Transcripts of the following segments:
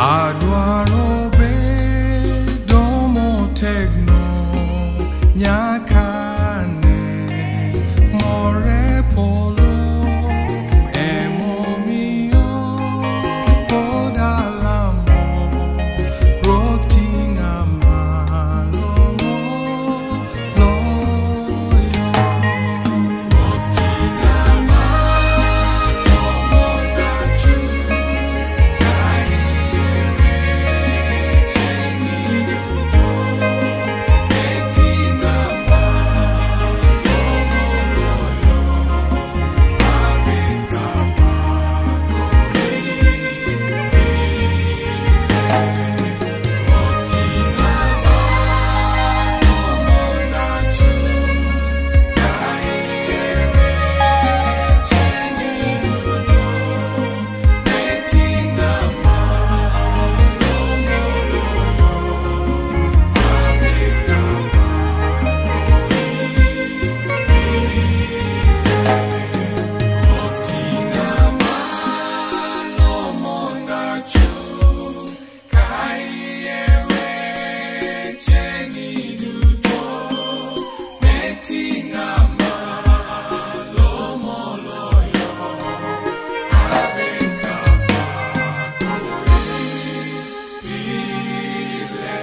Adwaro bedo motegno nyaka ne mor e polo, emomiyo pod alamo Ruoth ting'a malo moloyo. Ruoth ting'a malo mondo achung' ka iye wecheni duto. Ting'a malo moloyo, abed kapakori pile. Ruoth ting'a malo mondo achung' ka iye wecheni duto. Ting'a malo moloyo, abed kapakori pile. Ruoth ting'a malo mondo achung' ka iye wecheni duto. Ting'a malo moloyo, abed kapakori pile.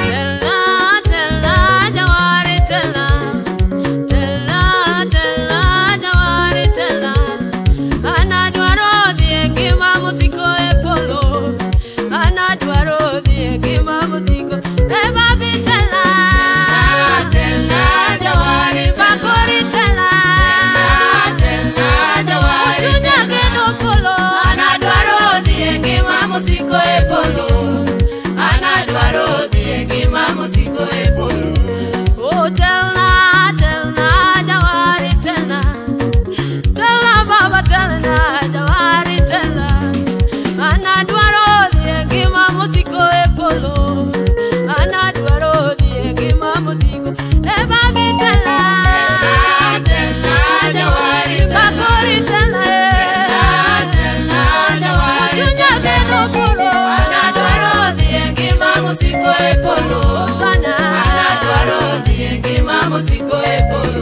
Tella, tella, jawari tella. Tella, tella, jawari tella. An adwaro dhi e ngima mosiko e polo. An adwaro dhi e ngima mosiko. E babi tella. Tella, jawari tella. Bakori tella. Tella, jawari Chunya tella. geno polo. An adwaro dhi e ngima mosiko e polo. An adwaro dhi e ngima mosiko e polo. Oh, tella, tella, jawari tella. Tella, baba, tella, jawari tella. An adwaro dhi e ngima mosiko e polo. An adwaro dhi e ngima mosiko. E babi tella. Tella, jawari tella. Bakori tella. Tella, jawari Chunya tella. geno polo. An adwaro dhi e ngima mosiko e polo. Sana. An adwaro dhi e ngima mosiko e polo.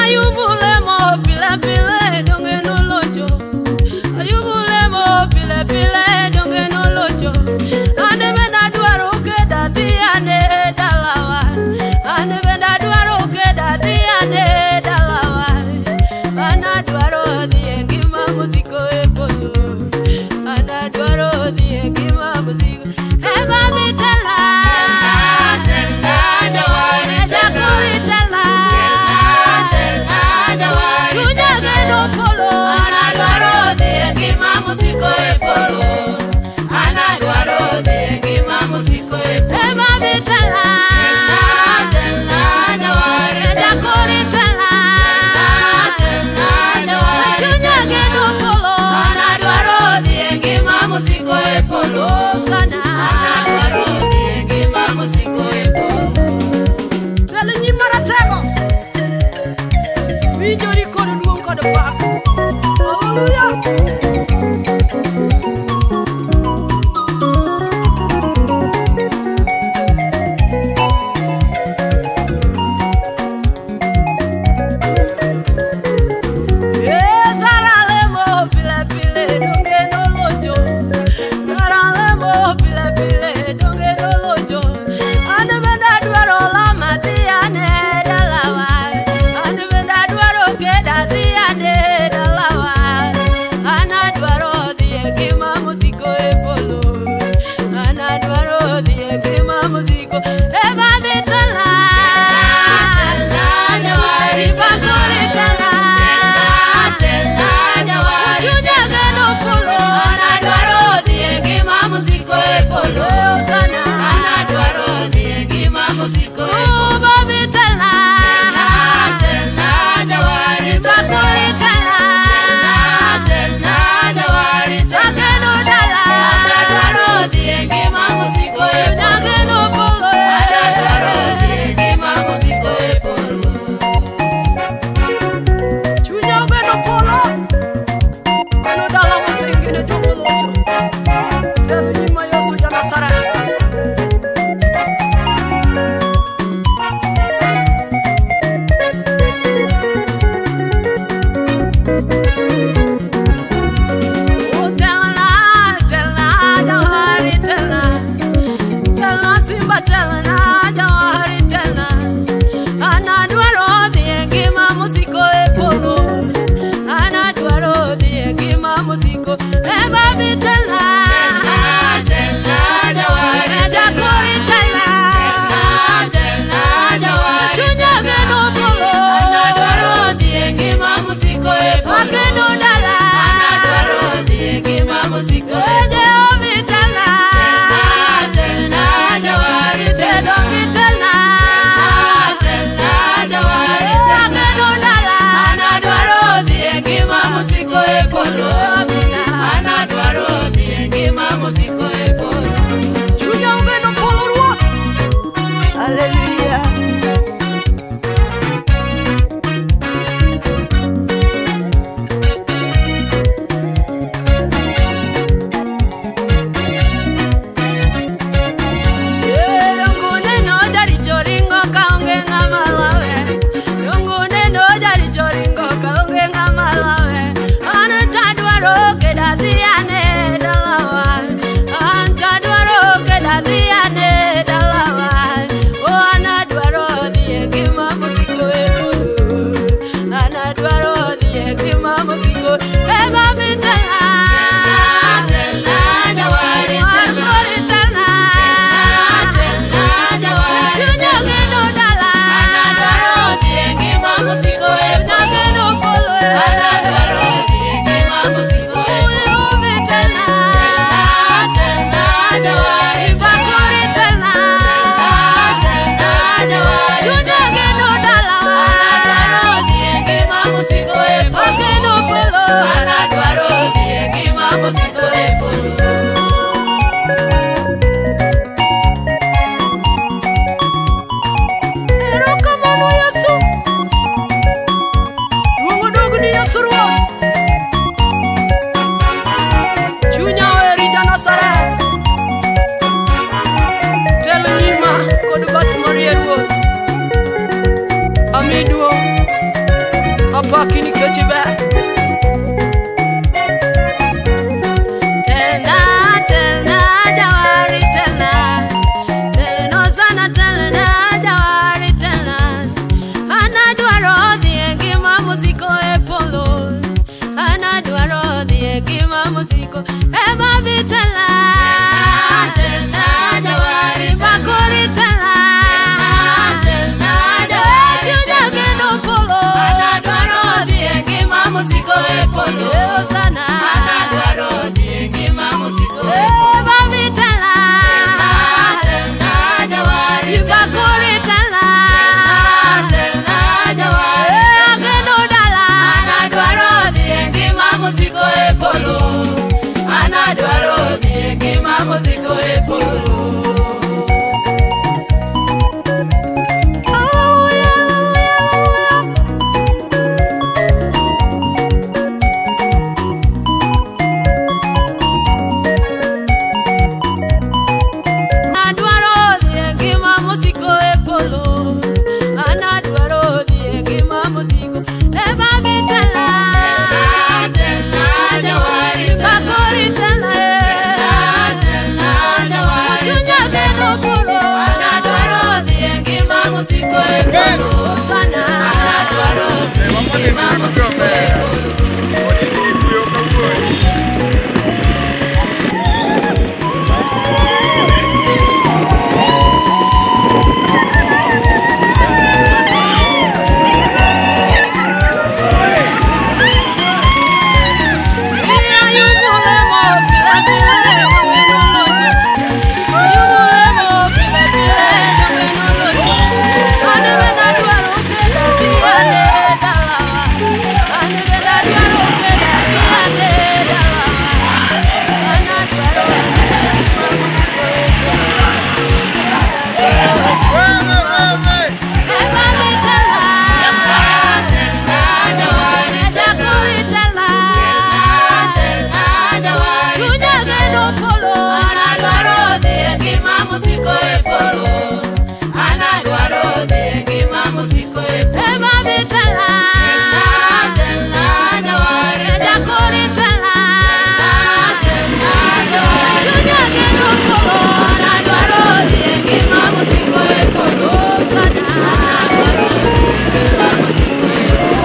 Ayubulemo pile pile donge nolocho. Ayubulemo pile pile donge nolocho. An bende adwaro kedo adhi ane dalawa. An bende adwaro kedo adhi ane dalawa. An adwaro dhi e ngima mosiko e polo. An adwaro dhi e ngima mosiko. E babi tella. Tella, jawari tella. Jakori tella. Tella, jawari Chunya tella. geno polo. An adwaro dhi e ngima mosiko e polo. An adwaro dhi e ngima mosiko e polo. E babi tella. Tella, jawari tella. Jakori tella. Tella, jawari Chunya tella. geno polo. An adwaro dhi e ngima mosiko e polo. Sana. An adwaro dhi e ngima mosiko e polo. Telo nyim maratego. Winjori kod duong' kod pak. Hallelujah. Sara lemo pile pile donge nolocho. Sara lemo pile pile donge nolocho. An bende adwaro lama dhi ane dalawa. An bende adwaro kedo adhi ane dalawa. Apaki nikech iber. Telna, telna, jawari telna. Telno sana telna, jawari telna. An adwaro dhi e ngima mosiko e polo. An adwaro dhi e ngima mosiko. Ema bi telna. Telna, jawari Bakori telna. Telna, jawari Chunya geno polo. An adwaro dhi e ngima mosiko e polo. Hosanna. An adwaro dhi e ngima mosiko e polo. Ema bi telna. Telna, jawari Bakori telna. Telna, jawari Ageno dala. An adwaro dhi e ngima mosiko e polo. An adwaro dhi e ngima mosiko e polo. Hallelujah, hallelujah, hallelujah. Adwaro dhi e ngima mosiko e polo. An adwaro dhi e ngima mosiko. Ema bi telna. Telna, jawari Bakori telna. Telna, jawari Chunya geno polo. An adwaro dhi e ngima mosiko e polo. Hosanna. An adwaro dhi e ngima mosiko e polo. Telna, jawari An adwaro dhi e ngima mosiko e polo. An adwaro dhi e ngima mosiko e polo. Telna, jawari Telna, jawari An adwaro dhi e ngima mosiko e polo. An adwaro dhi e ngima mosiko e polo.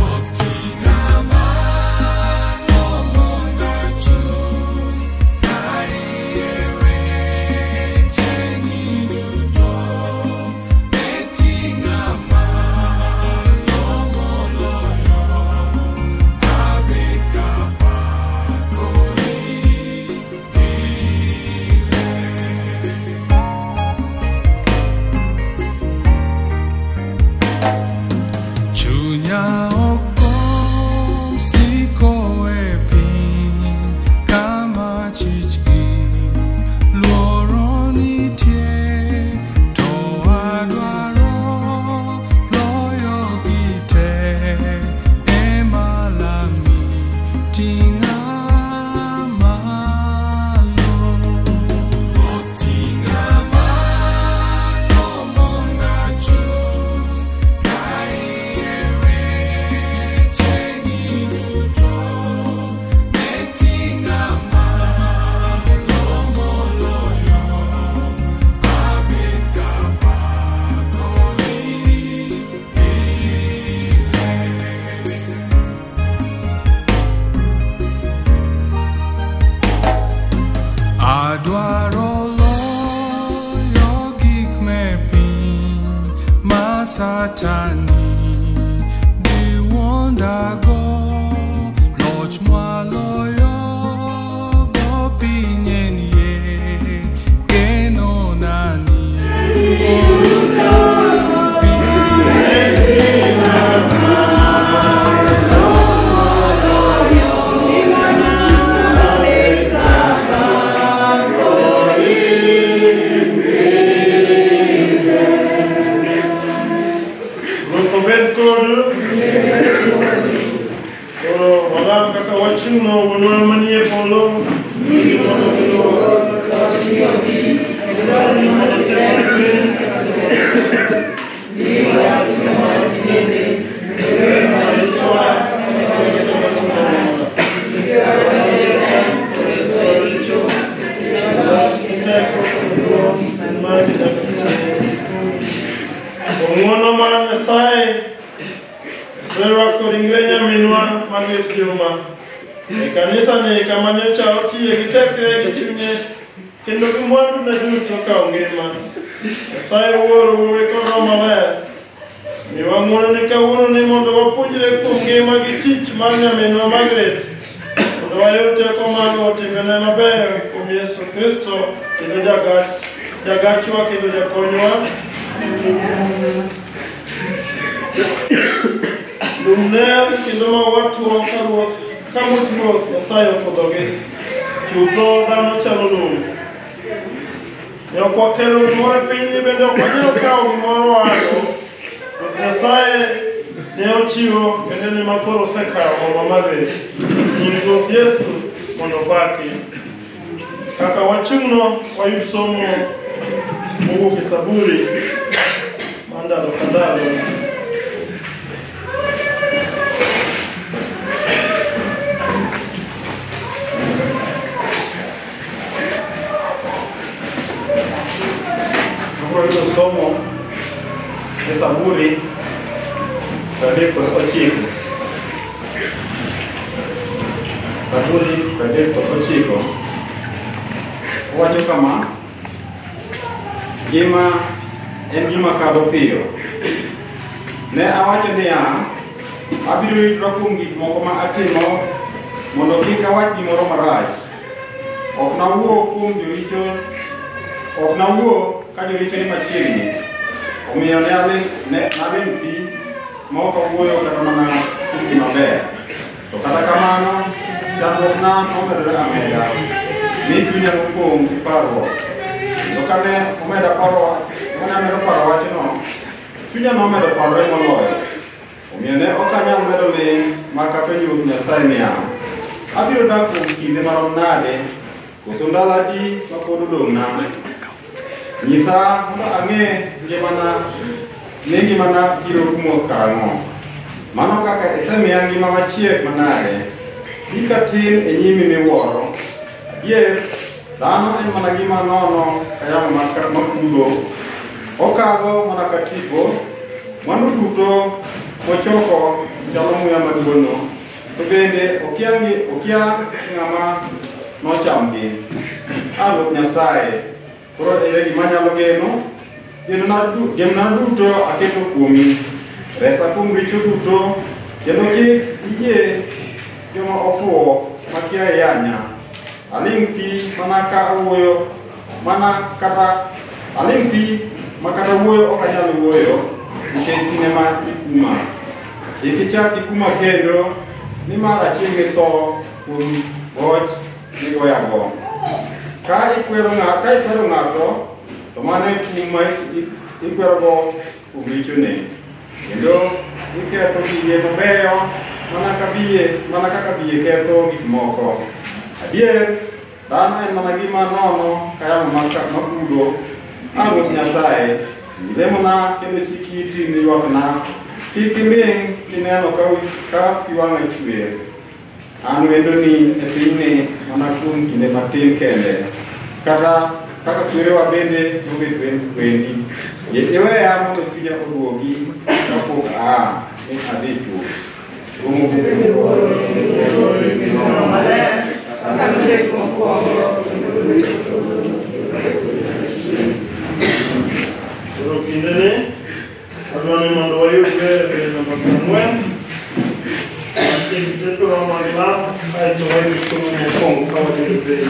Oting'a malo mondo achung' Ting'a malo, ting'a malo mondo achung' ka iye wecheni duto. Ne ting'a malo moloyo, abed kapakori pile. Adwaro loyo gik me piny ma Satani diwuondago. Loch mwaloyo go piny en yie, geno nani Ruoth obed kodu. Koro walam kaka wachung'no wuonwa manie polo. Mondo timore piny. Ng'wono mar Nyasaye oserwako ringre nyaminwa Margaret Juma e kanisani kama nyocha otiye gi tekre gi chunye kendo gi mwandune duto ka ongima. Nyasaye Wuoro, Wuowi kod Roho Maler miwa ng'wononi kawuononi mondo wapuonjre kuom ngima gi tich mar nyaminwa Margaret mondo wayud teko mar luwo timbene mabeyo kuom Yesu Kristo kendo jagachwa kendo jakonywa. Lum ler kendo ma watuo ka ruoth ka much Ruoth Nyasaye opwodhogi. Chutho dhano chalo lum. Ne ok wakelo gimoro e pinyni bende ok wanyal kawo gimoro waago. Ruoth Nyasaye ne ochiwo kendo en ema koro osekawo mama Margaret. Nying Ruoth Yesu mondo opaki. Kaka wachung'no wayud somo mowuok e Saburi mar ndalo ka ndalo. Wabiro yudo somo e Saburi 39. Saburi 39 owacho kama: ngima en gima kadho piyo. Ne awacho niya, abiro ritora kuom gik moko ma atimo mondo kik awach gimoro marach. Ok nawuo kuom joricho, ok nawuo ka joricho ni machiegni. Omiyo ne aling' thi ma ok awuoyo kata mana kuom gima ber. To kata kamano, chandruokna nomedore ameda, mi chunya nopong' gi parruok. Kendo kane amedo paro wachno, chunya nomedo parore moloyo. Omiyo ne ok anyal medo ling' mak apenjo Ruoth Nyasaye niya, abiro dak kuom kinde marom nade, koso ndalo adi ma pod odong'na? Nyisa mondo ang'e ni ngimana biro rumo karang'o. Mano kaka isemiya ngima machiek manade, hika tin e nyimi miwuoro. Adier, dhano en mana gima nono ka yamo makudho, okadho mana ka tipo. Mwandu duto mochoko chalo muya maduono, to bende okia ng'ama nochamgi. A Ruoth Nyasaye, koro ere gima anyalo geno? Genona duto aketo kuomi. Resa kuom richo duto, kendo kik iyie joma ofuwo makia yanya. Aling' thi mana ka awuoyo, mana kata aling' thi ma kata wuoyo ok anyal wuoyo, nikech in ema ikuma. Kik ichak ikuma kendo, nimar achiegni tho kuom goch migoyago. Ka ikwero ng'ato, to mano e kum ma ikwerogo kuom richone, kendo iketho gige mabeyo mana kaka biye ketho gik moko. Adier, dhano en mana gima nono ka yamo makudho. A Ruoth Nyasaye, lemona kendo chik iti ni ywakna. Kik iming' kineno ka pi wang'a chwer. An wendoni e pinyni mana kuom kinde matin kende. Kata kaka kwerewa bende nobet wendi. Yie iweya mondo chunya oduogi kapok aa mi adhi chuth. Koro kindeni adwa ni mondo wayud wer namba 40 mantie gi tekowa mag lamo kaeto wayud somo mokwongo ka wadhi e penj.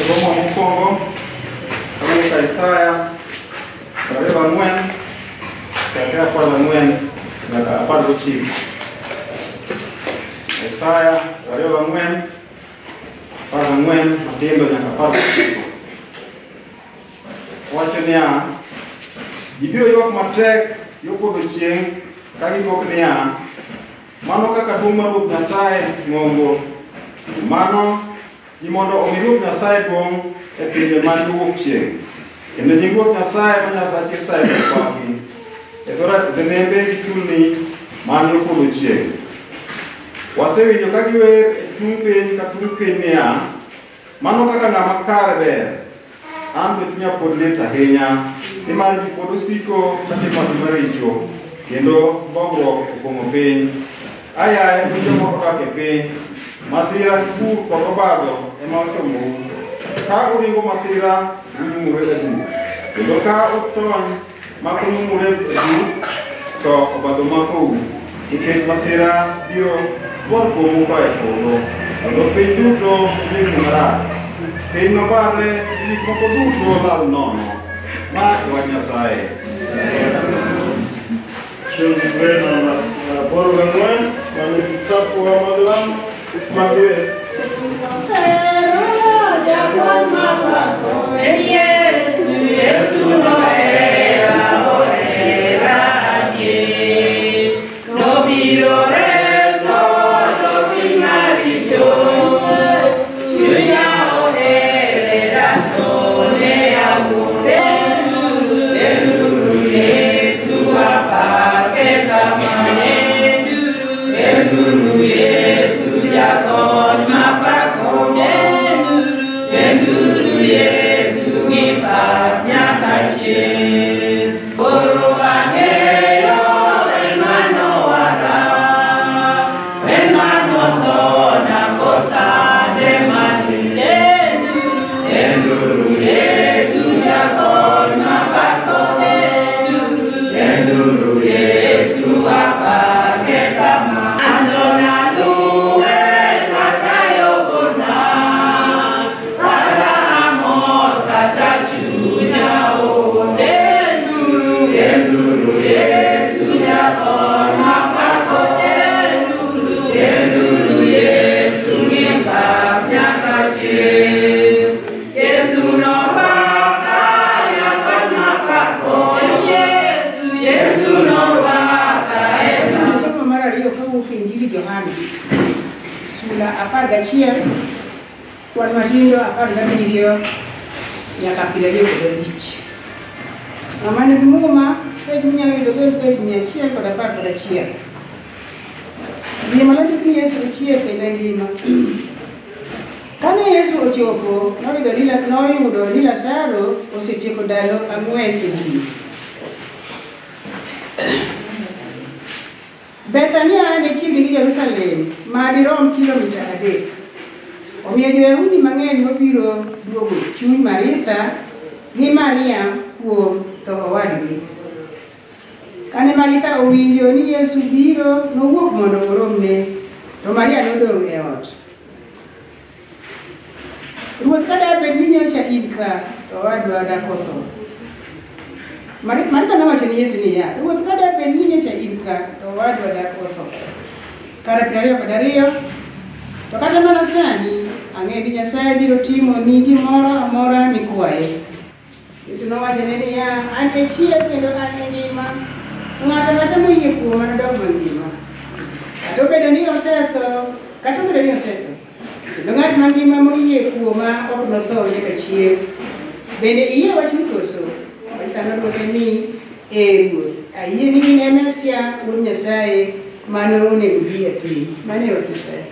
Somo mokwongo kawuok Isaya 24 chakre 14 nyaka 19. Isaya 24 14 matindo nyaka 19. Wacho niya, ji biro ywak matek yo podho chieng' ka gigok niya, mano kaka duong' mar Ruoth Nyasaye ng'ongo. Mano ji mondo omi Ruoth Nyasaye duong' e pinje man yo wuok chieng', kendo nying Ruoth Nyasaye ma Nyasach Israel opaki e dho nembe gi chulni man yo podho chieng'. Wasewinjo ka giwer e tung' piny ka tung' piny niya, mano kaka ng'ama kare ber. An to chunya pod lit ahinya, nimar ji pod osiko katimo gima richo, kendo bogruok opong'o piny. Ayaye un joma odak e piny, masira gi bur kod obadho ema ochomou. Ka uringo masira, unyumore e bur, kendo ka utony mak unyumore e bur, to obadho makou, nikech masira biro lwar kuomu koa e polo, kendo piny duto nobed marach. Piny nobarre, gik moko duto lal nono. Ma e wach Nyasaye. Chieng' namba 84 mane kitabu wa mag lamo mag wer. Chunya ohera. 11, kwan matindo 17 nyaka 25. Ng'ama nigi Muma, page minyalo yudo go en page 111. Yie malach ni Yesu e chier kendo e ngima. Kane Yesu ochopo, noyudo ni Lazaro osetieko ndalo 4 e bur. Bethania ne chiegni gi Jerusalem, ma dirom kilomita 3. Omiyo Jo-Yahudi mang'eny nobiro duogo chuny Maritha gi Mariam kuom tho owadgi. Kane Maritha owinjo ni Yesu biro, nowuok mondo oromne, to Maria nodong' e ot. Ruoth, ka dabed ni nyocha in ka, to owadwa dak otho. Maritha nowacho ni Yesu niya, Ruoth, ka dabed ni nyocha in ka, to owadwa dak otho. Kare 22, to kata mana sani, ang'eyo ni Nyasaye biro timo ni gimoro amora mikwaye. Yesu nowachone niya, An e chier kendo an e ngima. Ng'ato ang'ata moyie kuoma nodog mangima. Kata obedo ni osetho, kendo ng'at mangima moyie kuoma ok notho nyaka chieng'. Bende iyie wachni koso? Maritha nodwoke ni, Ee Ruoth, ayie ni in e Mesia, Wuod Nyasaye, mane onego bi e piny. Mano e wach Nyasaye.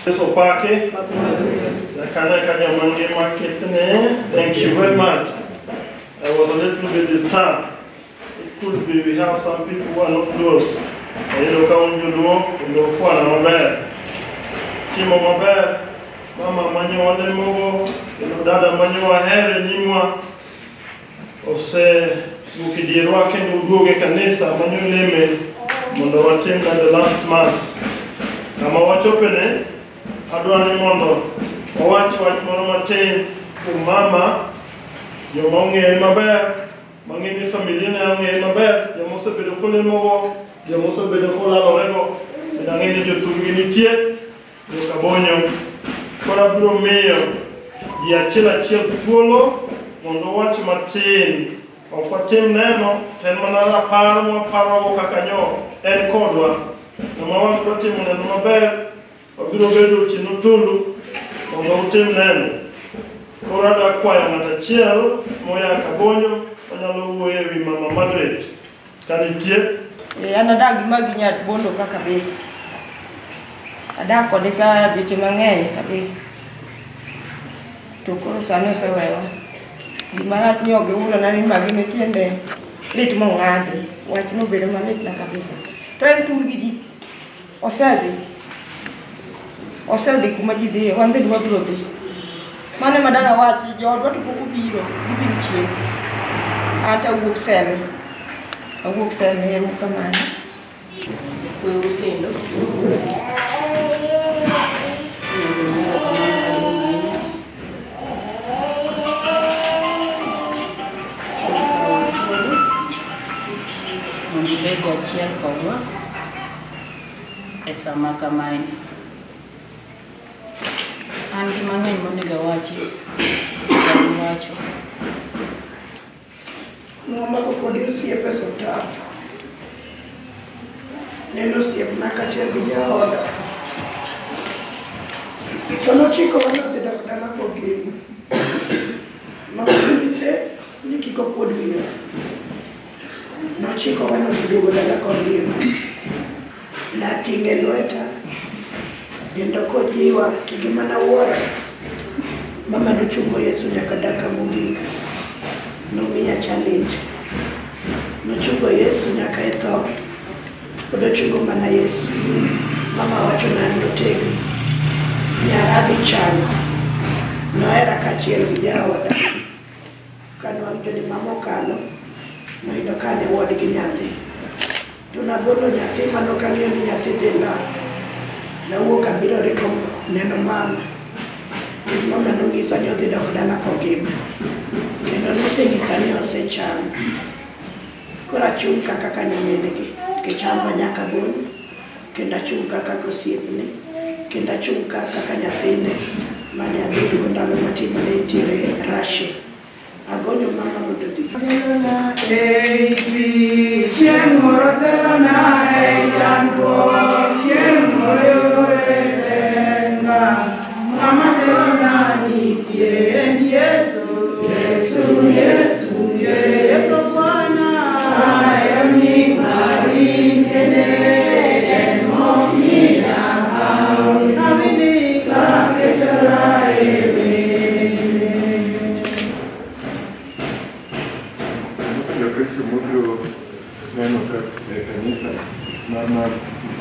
Yesu opaki. Thank you very much. I was a little bit disturbed. It could be we have some people who are not close. Timo maber, mama manyo walemogo, kendo dada manyo wahere nyimwa, ose wukidierwa kendo uduoge kanisa manyo leme mondo watim na the last mass. Kama wachopene, adwa ni mondo wawach wach moro matin kuom mama, joma ong'eye maber, mang'e ni familia ne ong'eye maber, joma osebedo kolemogo, joma osebedo kolalorego, bende ang'e ni jothurgi nitie, Jokabonyo. Koro abiro miyo ji achiel achiel thuolo mondo wach matin. Ok watim neno, to en mana rapar mwaparogo kaka nyo en kodwa. Ng'ama wabiro timo neno maber, wabiro bedo otieno tulu mondo utim neno. Koro adwa kwayo ng'at achiel moya Kabonyo onyalo wuoyo ewi Mama Margaret ka nitie. An adak gi magi nyar Bondo ka kabisa. Adak kode ka dweche mang'eny kabisa. To koro sani osewewa. Gima rach ni ok giulona ni magi ne tiende lit mong'adi. Wach nobedo malit na kabisa. To en thurgi ji. Osedhi. Osedhi kuma ji dhiye, wan bende wabiro dhi. Mano ema dang' awachi, joodwa to pok obiro, gibiro chieng'. An to awuok Seme. Awuok Seme, erokamano. Weuru kendo. Mondo ibed achiel kodwa e sama kamae. An gi mang'eny monego awachi, to wacho. Nomako kode osiepe osiptal. Ne en osiepna kaachiel gi jaoda. To nochikowa ni odhi dok dala kogeno. Mama nonyise ni kik okuod wiwa. Nochikowa ni odhi duogo dala kongima. Nating'e lweta kendo kojiwa to gima nawuoro, mama nochungo Yesu nyaka dakika mogik. Nomiya challenge. Nochungo Yesu nyaka e tho. Pod ochungo mana Yesu. Mama wacho na an notegno. Nyara dhi chango. Nohera kaachiel gi jaoda. Kane wawinjo ni mama okalo, noyudo ka an e ward gi nyathi. To nagolo nyathi manok ang'eyo ni nyathi dhi lal. Nawuok abiro ringo neno mama. Mama nonyisa ni odhi dok dala kongima. Kendo nosenyisa ni osechango. Koro achung' ka kaka nyamingi, nikech an ma nyaka Bonyo, kendo achung' ka kaka osiepne, kendo achung' ka kaka nyathine mane abedogo ndalo matin mane nitiere Russia. Agonyo mama mondo odhi. Chieng' moro telona ei chandruok, chieng' moro yore. Jokristo mobiro neno ka e kanisa mar mama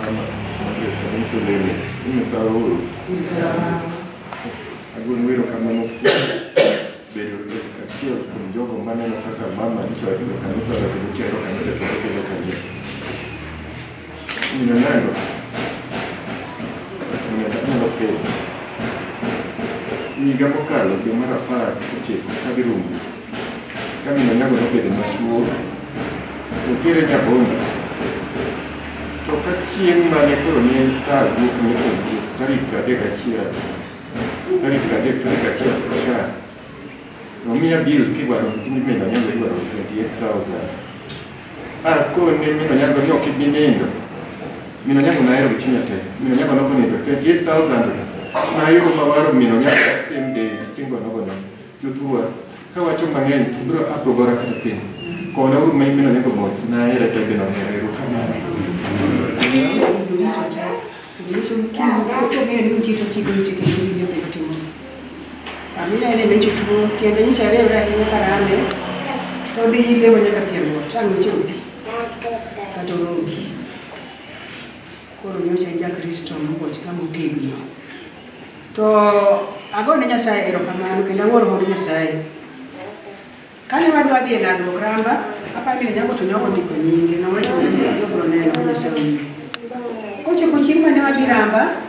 kanisa oleme imisawa uru. Agonu erokamano bedo achiel kuom jogo maneno kaka mama nyicho e kanisa kendo chero kanisa kendo kelo kanisa. Min Onyango, anyalo penjo. Higa mokalo dwe mar 19 kadhi Rumbi, ka min Onyango nobedo matuo, otere Nyabondo. To ka chieng' mane koro ne sa guok ne owuok tarik 31 tarik 30 tarik 1 cha nomiya bill kidwaro ni min Onyango idwaro 28,000. Akone min Onyango ni ok ibi nindo. Min Onyango nahero gi chunya te. Min Onyango nokonindo 28,000. Nayudo mawaro min Onyango that same day chieng' go nogono. Jothurwa kawacho mang'eny to biro abro gora kata piny. Kona uru ma min Onyango mos nahere to be nohera. Erokamano. Amina ene ne tuo tiende nyicha riwre ahinya karame to dhi lemo nyaka pier got ang' nochopi kata orombi. Koro nyocha en jakristo mogoch ka motegno. To agone Nyasaye erokamano kendo awuoro hond Nyasaye. Kane wadwa dhi e lalruok Ramba, aparo ni Onyango to nyoko ndiko nyinge, nowacho ni obiro neno Nyasaye oyie. Kochopo chieng' mane wadhi Ramba,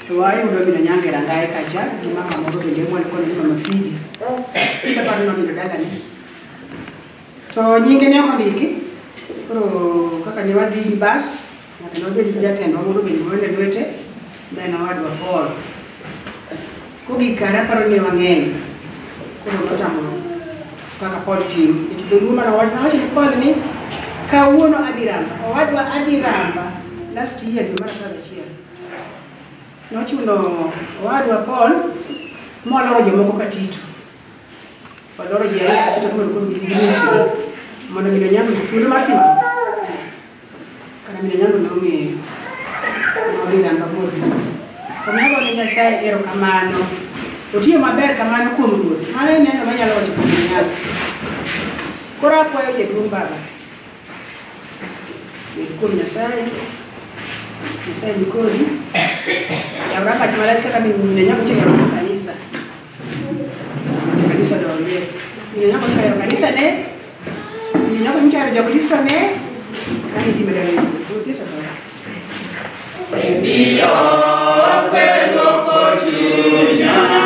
to wayudo min Onyango e rangae kacha gi mama moro bende mwan kode ni mama Phoebe. Phoebe aparo ni nonindo dalane. To nyinge ne ok ondiki, koro kaka ne wadhi gi bas, nyaka ne wabed gi jatendwa moro bende moelo lwete, ma en owadwa Paul. Kogik kare aparo ni ne wang'eny, koro notamo kaka Paul tim. Nikech dholuo mane owacho, nowacho ni Paul ni kawuono adhi Ramba, owadwa adhi Ramba last year dwe mar 11. Nochuno owadwa Paul moloro jomoko ka Tito. Oloro ji ariyo ka Tito mondo koro ginyisgi mondo min Onyango oyud thuolo mar timo ang'o? Kara min Onyango nong'eyo. Nodhi Ramba modhi. Omiyo agone Nyasaye erokamano. Otiyo maber kamano kuom Ruoth. Mano e neno manyalo wacho kuom Onyango. Koro akwayo jaduong' baba. Bed kuom Nyasaye. Nyasaye ni kodi. Yaw rangach malach kaka min Onyango oting'o kanisa. Kanisa odongie. Min Onyango ohero kanisa ne. Min Onyango ohero jokristo ne. Kani gima dwa Ruoth Yesu odongo. Chandra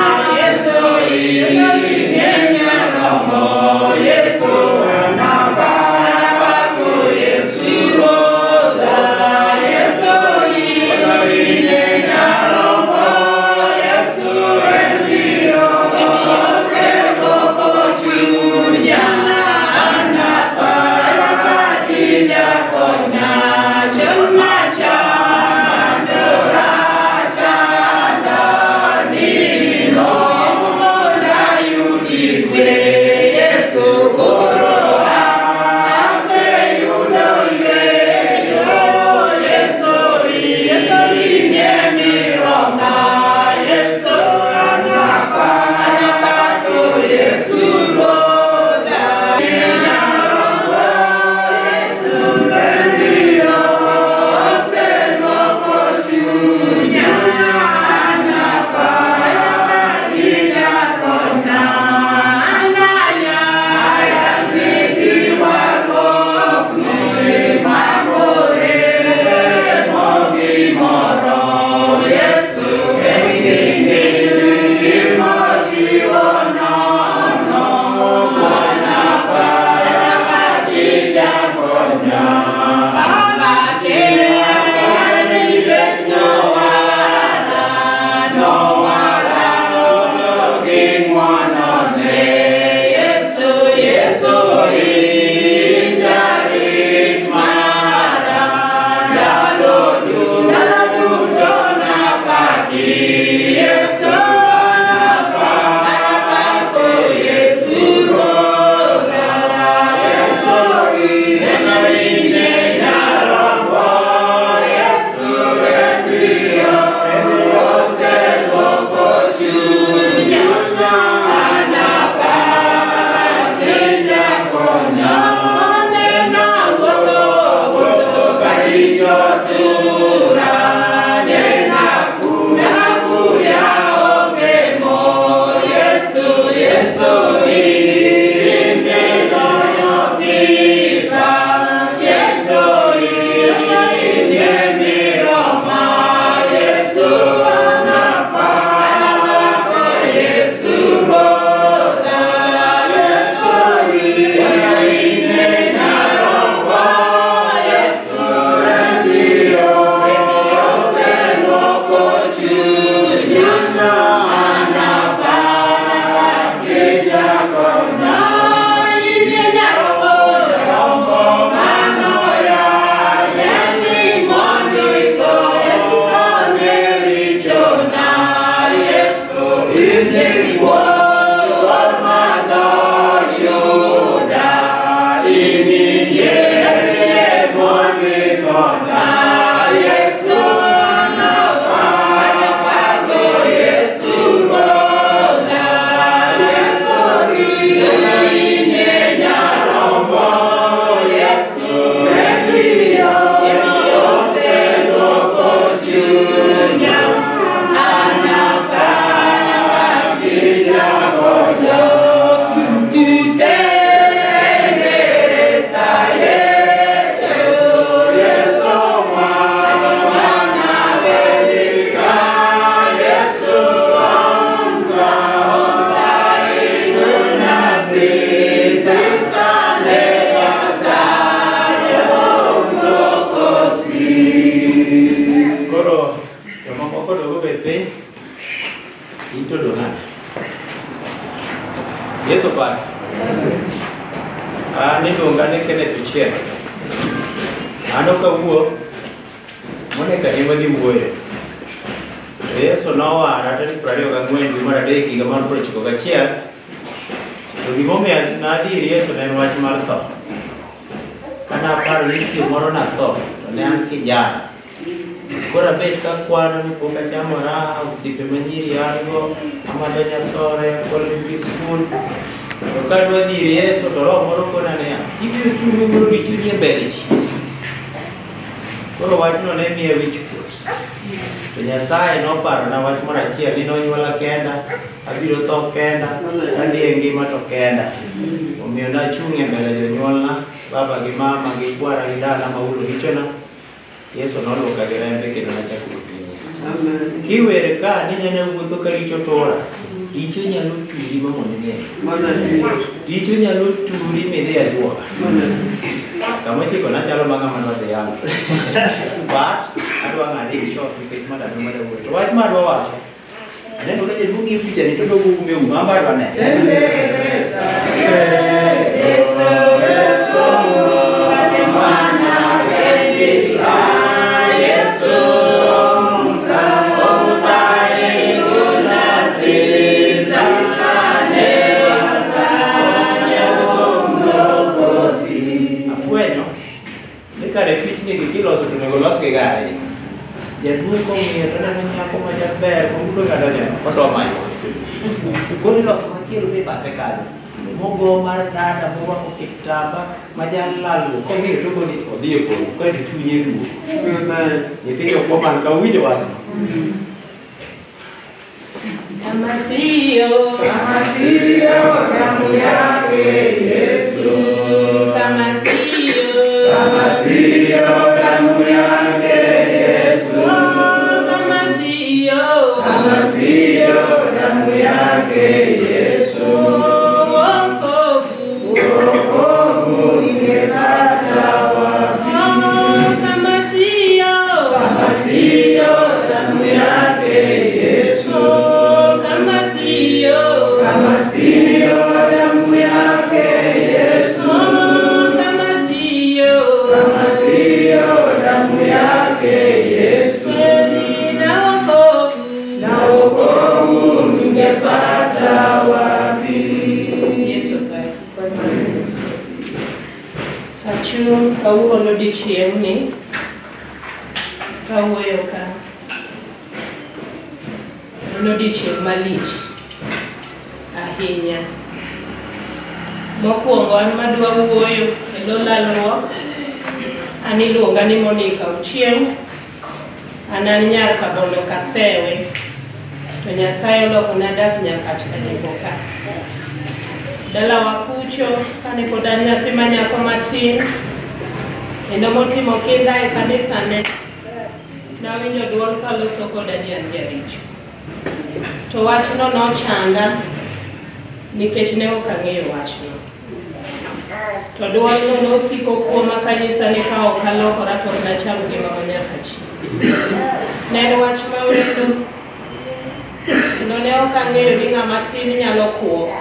Yesu par. An iluonga ni Kenneth Ochieng. An ok awuo, Monica ema dhi wuoyo. To Yesu nowara tarik 24 dwe mar 3 higa mar 91. To gimomiyo nadhi ir Yesu ne en wach mar tho. Kane aparo ni chieng' moro natho, to ne an kijana. Koro abet kakwano ni pok achamo raha, osiepe manyiri an go, amadho nyasore, akwalo nyithi skul. To kadwa dhi ir Yesu to roho moro kona niya, ibiro chung' moro gi chunyi e mbele ji. Koro wachno ne miya wich kuot. To Nyasaye noparona wach moro achiel ni nonyuola kenda, abiro tho kenda, adhi e ngima to kenda. Omiyo nachung' e mbele jonyuolna, baba gi mama gi kwara gi dala ma ulo richona. Yesu noluoka gi rembe kendo nachako wuoth manyien. Kiwer ka ni nene wuotho ka richo tura, richo nyalo turi ma mondo ing'e. Richo nyalo turi midhi ajuoga. Kama ochiko nachalo ma ng'ama dwa dhi yalo. But adwa ng'ade in short nikech ma ndalo madwa wuoyo. To wach ma adwa wacho, aneno ka jaduong' ng'iyo picha ni to odwa ume ume, an be adwa nene. Afwenyo ni kare pichni gi kiloso to onego los gi gari. Jaduong' kong'iyo to oneno nyako ma jaber, outo kata neno, odwa manyo. Koro iloso machielo be bathe kanyo. Mogo mar dada morwako kitamba ma jalalruok kong'iyo to ogoni odhi e polo kaeto chunye duogo. Nyithindo ok man ka uwinjo wachno. Kama sio damu yake Yesu, kama sio damu yake Yesu, kama sio damu yake Yesu, wokovu ningepata wapi? Kama sio damu yake Yesu, kama sio damu yake Yesu, kama sio damu yake Yesu, na wokovu ningepata wapi? Yesu Achung' kawuono odiechieng'ni kawuoyo ka en odiechieng' malich ahinya. Mokwongo an madwa wuoyo e lo lalruok, an iluonga ni Monica Ochieng', an nyar Kabondo Kasewe, to Nyasaye olokona dak Nyakach Kanyimbo ka. Dalawa kucho kane pod an nyathi ma nyako matin, kendo motimo kinda e kanisane, nawinjo duol kaloso koda ni an jaricho. To wachno nochanda nikech ne ok ang'eyo wachno. To duolno nosiko kuoma kanyisa ni ka ok alokora to ok nacham ngima ma nyaka chieng'. Ne en wach mawendo, kendo ne ok ang'eyo ni ng'ama tin nyalo kuo.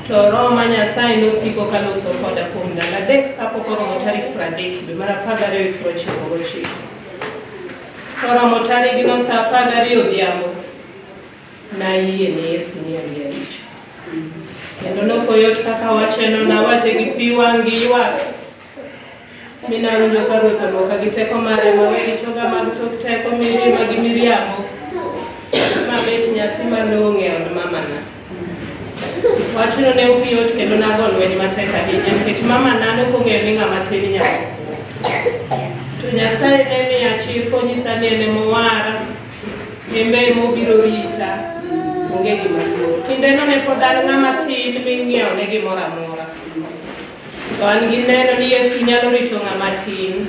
To Roho ma Nyasaye nosiko kaloso koda kuom ndalo 3 kapok oromo tarik 30 dwe mar 12 1999. Koromo tarigno sa 12 odhiambo, Nayie ne Yesu ni an jaricho. Kendo nokoyot kaka wacheno, nawache gi pi wang' gi ywak. Mi nawinjo ka Ruoth olwoka gi teko mare mawe richoga mag tok teko mirima gi miriambo. Mabet nyathi malong'o e od mamana. Wachno ne ok yot kendo nago lweny matek ahinya nikech mamana ne ok ong'eyo ni ng'ama tin nyalo. To Nyasaye ne miya chir konyisa ni en emowara, en be emobiro rita, onge gima luor. Kindeno ne pod an ng'ama tin ming'iewo ne gimoro amora. To an gi neno ni Yesu nyalo rito ng'ama tin,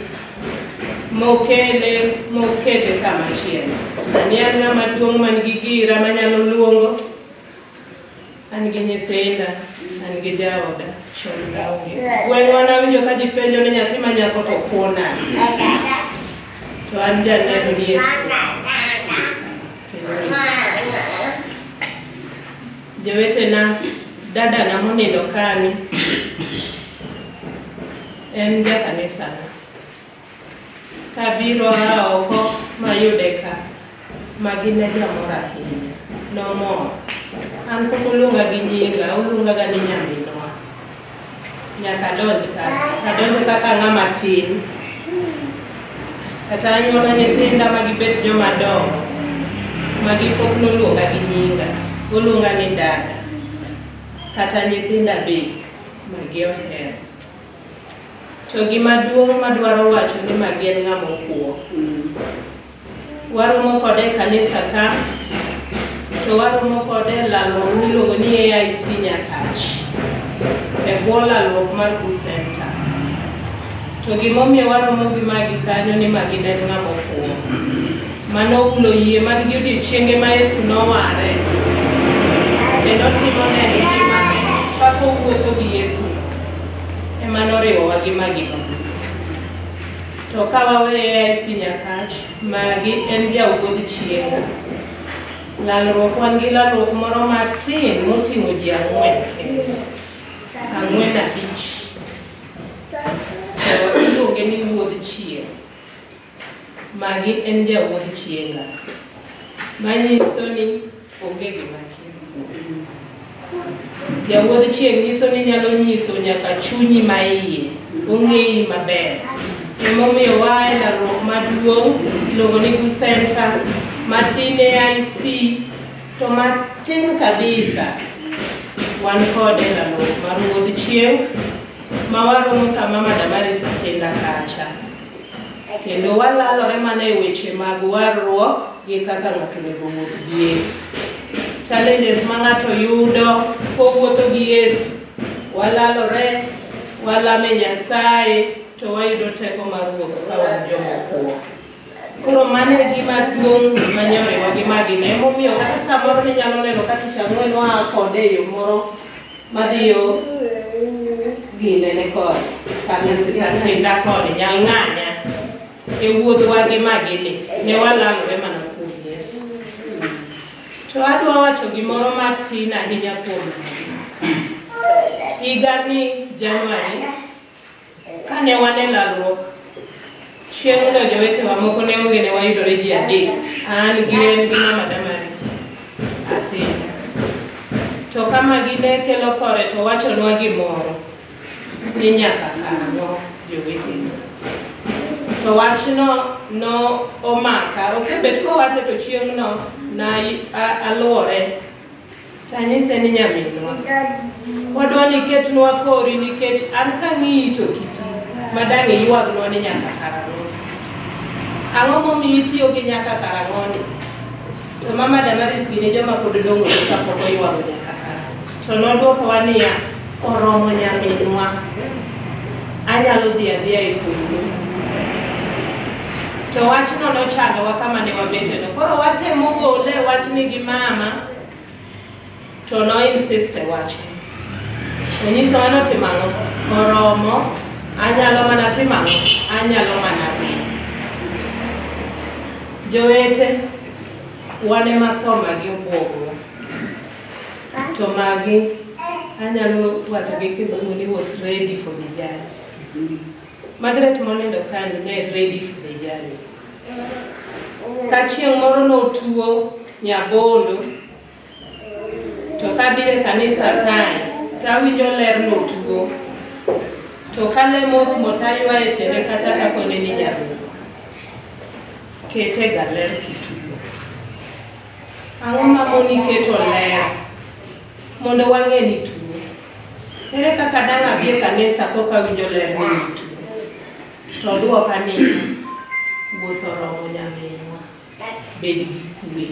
mokele mokete kama chielo. Sani an ng'ama duong' man gi gira manyalo luongo, an gi nyithinda, an gi jaoda, chon naonge. Gweng'wa nawinjo ka ji penjo ni nyathi ma nyako to kwo nade. To an janeno ni Yesu. Jowetena, dadana monindo kani, en jakanisana. Kabiro a oko mayude ka, magi ne jamor ahinya. Nomor. An pok oluonga gi nyinga, oluonga ga ni nyaminwa. Nyaka adonj ka, adonjo kaka ng'ama tin. Kata anyuola nyithinda ma gibet joma dongo, magi pok noluonga gi nyinga, oluonga ni dada. Kata nyithinda be, magi ohero. To gima duong' madwaro wacho ni magi en ng'ama okuo. Waromo kode e kanisa ka, to waromo kode e lalruok miluongo ni AIC Nyakach, e bwo lalruok mar Ku Center. To gimomiyo waromo gi magi kanyo ni magi ne en ng'ama okuo. Mano ulo yie margi odiechienge ma Yesu noware, kendo timo ne ngimane kaka owuotho gi Yesu. Ema noriwowa gi magino. To ka waweyo AIC Nyakach, magi en jawuodh chienga. Lalruok wan gi lalruok moro matin moting'o ji ang'wen kende. Ang'wen abich. To iluonge ni wuodh chieng'. Magi en jawuodh chienga. Manyiso ni onge gima kia. Jawuodh chieng' nyiso ni nyalo nyiso nyaka chunyi ma iye, ong'eyi maber. Emomiyo waa e lalruok maduong' iluongo ni Ku Center, matin AIC, to matin kabisa wan kode e lalruok mar wuodh chieng' ma waromo kama Mama Damaris Atinda kacha. Kendo walalore mana e weche mag warruok gi kaka ng'ato onego owuoth gi Yesu. Challenges ma ng'ato yudo kowuotho gi Yesu, walalore, walame Nyasaye, to wayudo teko mar wuotho ka wan joma okuo. Koro mano e gima duong' manyoriwa gi magino. Emomiyo kata samoro ninyalo neno ka tich ang'wen waa kode e yo moro madhiyo ginene kode, Mrs. Atinda kode, nyal ng'anya e wuodhwa gi magini. Ne walalore mana kuom Yesu. To adwa wacho gimoro matin ahinya kuom higani January, kane wan e lalruok, chieng'no jowetewa moko ne onge ne wayudore ji adek, an gi en gi Mama Damaris Atinda. To ka magi ne kelo kore to wachonwa gimoro ni nyaka karang'o jowetena. To wachno no omaka, osebet kowache to chieng'no na aluore. Tanyise ni nyaminwa, wadwa ni iketnwa kori nikech an kang'iyi to kiti madang' iywagnwa ni nyaka karang'o. Ang'o momiyo itiyo gi nyaka karang'o ni? To Mama Damaris gini joma pod dongo kapok oywago nyaka karang'o. To nodwokowa niya, oromo nyaminwa, anyalo dhi adhiya e polo. To wachno nochandowa kama ne wabeteno. Koro watemo gole wachni gi mama, to no insist e wachno. Onyisowa notimo ang'o? Oromo, anyalo mana timo ang'o? Anyalo mana dhi. Jowete, wan ema tho magi obwogowa. To magi, anyalo wacho gi kizungu ni was ready for the journey. Margaret monindo kani ne ready for the journey. Ka chieng' moro notuo nyabondo, To kabiro e kanisa kae, tawinjo ler notuo. To kalemo rumo taywaye tiende kata takone ni nyaruo. Kete ga ler kituo. Ang'o mamoni keto ler? Mondo wang'e ni tuo. Ere kaka dang' abi e kanisa koka awinjo ler ni tuo? To oduoka ni wuoth oromo nyaminwa, bed gi kwe.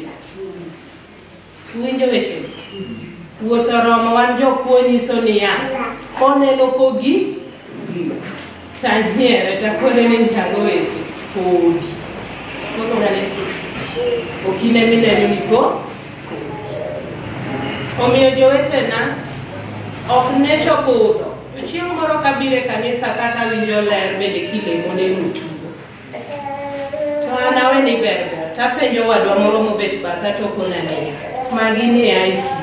Uwinjo wechego? Wuoth oromo wan jokuo nyiso niya, koneno kogi tanyiere takone ni nyago weche podi. Kokona ni okine mineno ni po. Omiyo jowetena ok ne chobudho. To chieng' moro kabiro e kanisa kata winjo ler bende kilemo ne notuo. To an awe ni ber ber. Tapenjo wadwa moro mobet batha to okona niya, magi ni e ICU.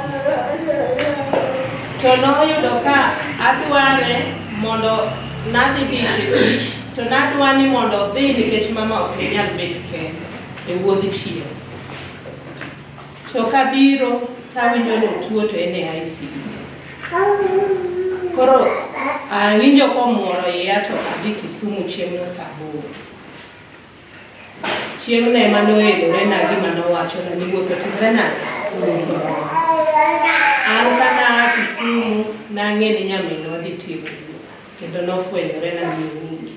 To noyudo ka adware mondo nadhi dich e tich, to nadwa ni mondo odhi nikech mama ok nyal bet kende e wuodh chieng'. To kabiro tawinjo notuo to en e ICU. Koro awinjo komuoro iya to adhi Kisumu chieng'no saa 8. Chieng'no ema noelorena gima nowachona ni wuoth otimre nade? An kana aa Kisumu nang'e ni nyaminwa dhi tieko wuoth kendo nofwenyorena ni oonge.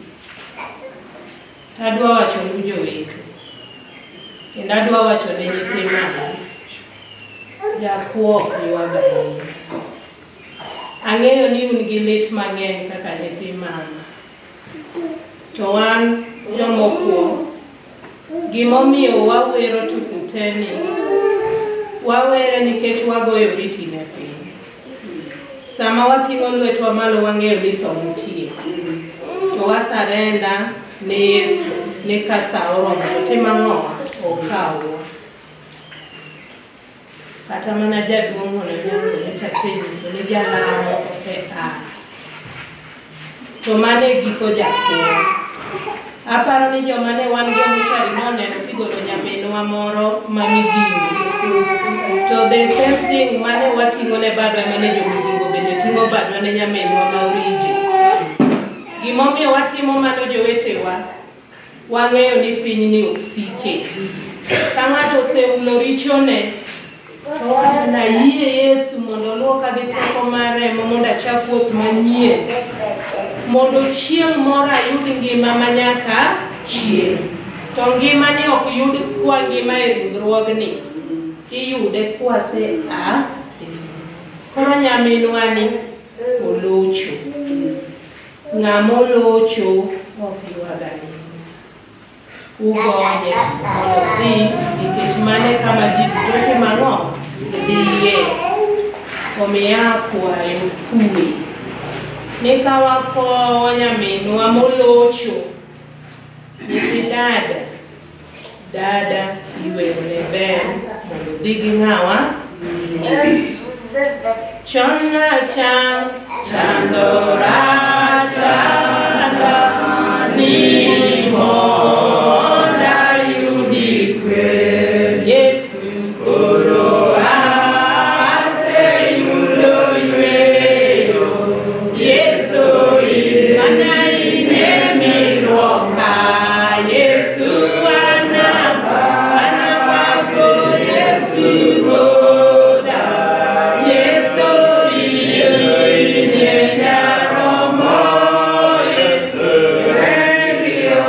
Tadwa wachonu jowete, kendo adwa wacho ne nyithi mama, jakuo ok ywag ahinya. Ang'eyo ni un gi lit mang'eny kaka nyithi mama. To wan jomokuo, gimomiyo wawero tukute ni, wawere nikech wagoyo oriti ne piny. Sama wating'o lwetwa malo wang'eyo ni tho nitie. To wasarenda ne Yesu ni ka sa oromo to tim ang'o? Okawwa. Kata mana jaduong' ono nyocha asenyiso ni jalamo osea. To mano e giko jakuo. Aparo ni joma ne wan go mochari noneno kigolo nyaminwa moro ma Migingo. To the same thing mane wating'o ne badwa mane jo Migingo bende ting'o badwa ne nyaminwa ma Orije. Gimomiyo watimo mano jowetewa, wang'eyo ni pinyni ok sike. Ka ng'ato oseulo richone, to owacho ni ayie Yesu mondo oluoka gi teko mar remo mondo achak wuoth manyien. Mondo chieng' moro ayud ngima manyaka chieng'. To ngimani ok yud kwa ngima e ringruogni, iyude kwase a. Koro nyaminwani olocho. Ng'ama olocho ok ywag ahinya. Ugonye mondo odhi nikech mano e kama ji duto timo ang'o? Dhiye. Omiyo akwayo kwe. Ni ka wakowo nyaminwa molocho, nyithi dada, dada iwerone ber mondo odhi gi ng'awa? Yesu. Chon nachan, chandora chanda ni monda yudi kwe. Yesu koro aseyudo yweyo. Yesu mana ine miluoka. Yesu anapako Yesu goda. Yesu ine nyaromo. Yesu remio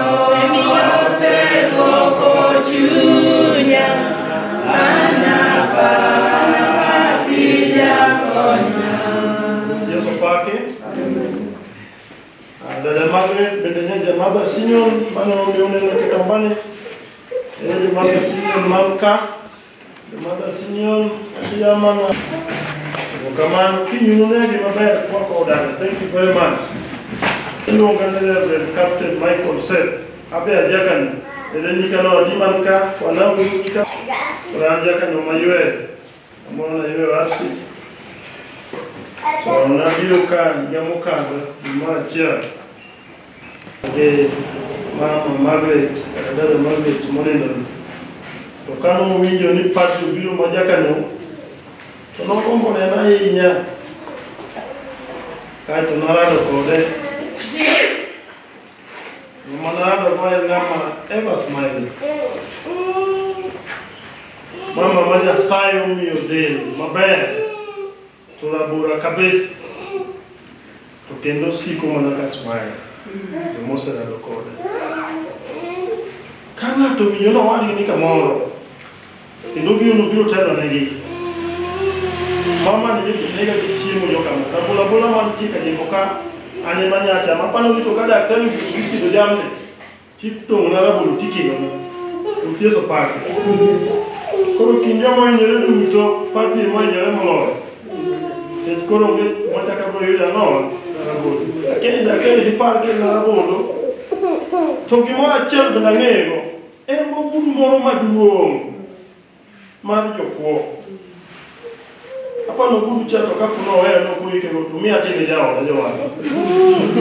oseluoko chunya. Anapaki jakonya. Yesu opaki. Dada Margaret bende ne ja-Mother Senior mane uneno kitambani. En ja-Mother Senior man ka. Ja-Mother Senior adiya mana. Erokamano kiny ununegi maber kwako odanga. Thank you very much. Iluonga ni Reverend Captain Michael Seth. Abe ajakani. Ere nyikano adi man ka, wanau nyika. Koro an jakanyo maywer. Amoro na yweyo asi. To nabiro ka higa mokadho dwe mar achiel gi mama Margaret kata dada Margaret monindoni. To kane owinjo ni padri obiro ma jakanyo, To nogombo nena ahinya. Kaeto narado kode. Ng'ama narado go en ng'ama ever smiling. Mama ma Nyasaye omiyo del maber to rabora kabisa to kendo siko mana ka smile. Joma oserado kode. Ka ng'ato owinjo ni owadgi ni kamoro kendo obiro nobiro telo negi. Mama ni nega gi chiemo jokama. Rabolo abola mantie ka jimbo ka an ema nyachamo. Aparo ni to ka daktari thiedho jamni titong'ona rabolo tikilona. Ruoth Yesu opaki. Koro kind joma ohinyore duto, padri ema ohinyore moloyo. Nikech koro onge machako abiro yudo ang'owa? Rabolo. Akia ni daktari dipar kelna rabolo. To gimoro achiel bende ang'eyo, en gogudu moro maduong' mar jokuo. Aparo ogudu cha to kapo noweyo nokoike go to miya atine jaoda jowadwa.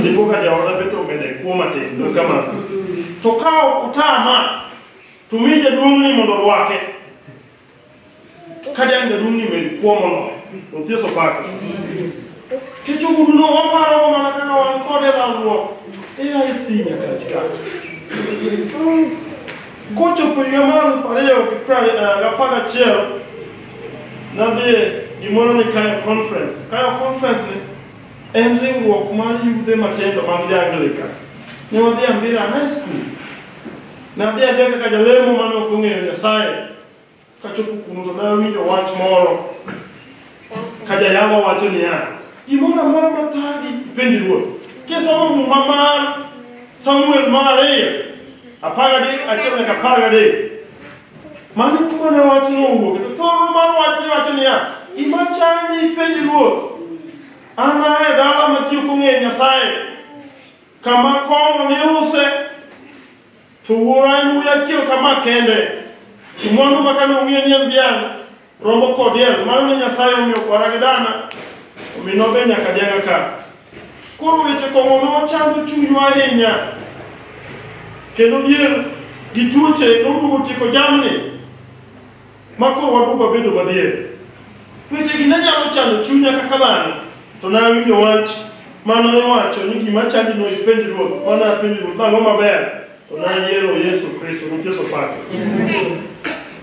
Dipo ka jaoda be to omede kuo matin, to kamano. To ka ok utama, to mi jaduong'ni mondo orwake. Ka diang' jaduong'ni med kuo moloyo. Ruoth Yesu opaki. Nikech oguduno waparogo mana kaka wan kode lalruok AIC nyaka kacha. Kochopo higa mar 2011, nadhi e gimoro ni Kayo Conference. Kayo Conference ni en riwruok mar yudhe matindo mag jo-Anglican. Ne wadhi Ambira High School. Nadhi adhiya kaka jalemo mane ok ong'eyo Nyasaye. Kachopo kuno to nawinjo wach moro ka jayalo wacho niya, gimoro amora mathagi ipenj Ruoth. Kisomo Muma mar Samuel mar 2, 13 nyaka 13. Mano kuma ne wachno owuok. To thoro mar wach ne wacho niya, gima chandi ipenj Ruoth. An aa e dala ma ji ok ong'eyo Nyasaye, kama kong'o niuse, to wuora en wuoyi achiel kama kende. To mwandu ma kane ong'eyo ni en dhiang', rombo kod diel, mano ne Nyasaye omiyo kwara gi dana, omiyo nobe nyaka dianga ka. Koro weche kong'o nochando chunywa ahinya. Kendo dhier gi tuoche noduogo tieko jamni, ma koro waduogo wabedo madhier. Weche gi ne nyalo chando chunya kaka dhano, to nawinjo wach mane iwacho ni gima chandi no ipenj Ruoth, mane apenjo Ruoth nang'o maber, to nayiero Yesu Kristo, Ruoth Yesu opaki.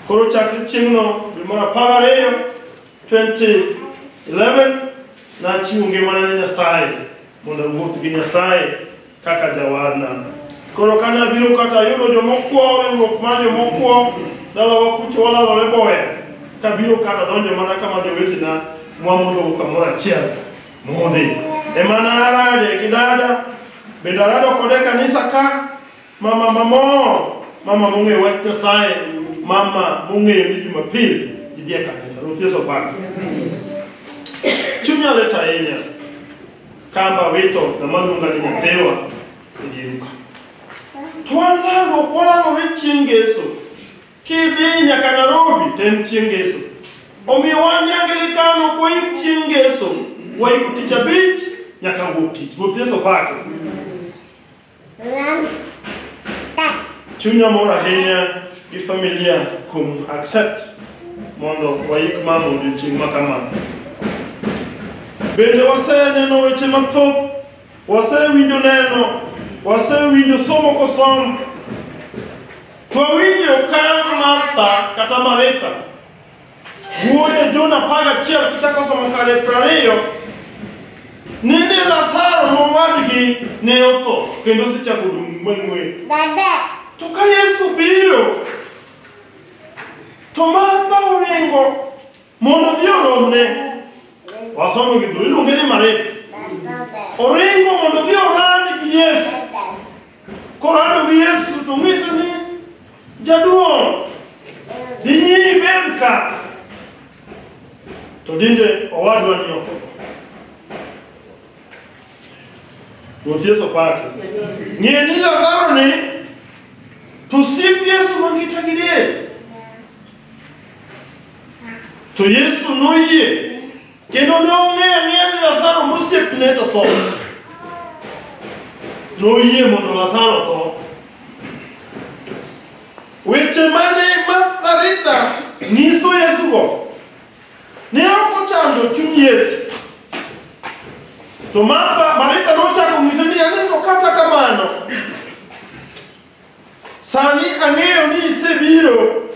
Koro chakre chieng'no dwe mar 12 2011 nachiwo ngimana ne Nyasaye mondo awuoth gi Nyasaye kaka jawarna. Koro kane abiro kata ayudo jomokwo, riwruok mar jomokwo, dalawa kucho walalore boya. Kabiro kata donjo mana kama jowetena mwamondogo kamoro achiel modhi. Ema narade gi dada, bende arado kode e kanisa ka, mama mamor, mama mong'eyo wach Nyasaye, mama mong'eyo ni Jumapil idhi e kanisa. Ruoth Yesu opaki. Chunya lit ahinya kamba wito ng'ama luonga ni nyathiwa e dieru ka. To walalore chieng' Ngeso. Kidhi nyaka Nairobi to en chieng' Ngeso. Omiyo wan jo-Anglican ok waik chieng' Ngeso, waiko tich abich nyaka wuok tich. Ruoth Yesu opaki. Chunya mor ahinya gi familia kuom accept mondo waik mama odiochieng' ma kama. Bende waseneno weche mathoth, wasewinjo neno, wasewinjo somo kosom. To wawinjo ka Martha kata Maritha wuoyo e John 11 kichako somo kare 20 ni Lazaro mowadgi ne otho kendo osechako dung' mang'we. To ka Yesu biro, to Martha oringo mondo odhi oromne. Wasomo gi dholuo, iluonge ni Maritha. Oringo mondo odhi orad gi Yesu. Korado gi Yesu to ng'ise ni jaduong', dhi nyime ibed ka. To dinde owadwa ni ok otho. Ruoth Yesu opaki. Ng'e ni Lazaro ni to osiep Yesu mangita gi del. To Yesu noyie kendo ne ong'eyo ang'eya ni Lazaro mosiepne to tho. Noyie mondo Lazaro otho. Weche mane ma Maritha nyiso Yesu go ne ok Nochando chuny Yesu. To Martha, Maritha nochako nyise ni to kata kamano, sani ang'eyo ni isebiro,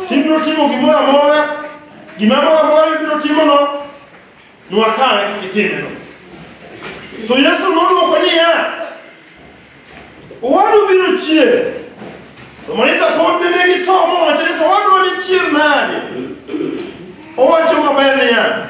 tibiro timo gimoro amora, gimoro amora mibiro timono, nwakawe kaka itimeno. To Yesu nodwoko niya, owadu biro chier. To Maritha pod ne nigi to mowacho ni to owadwa ni chier nade? Owacho maber niya,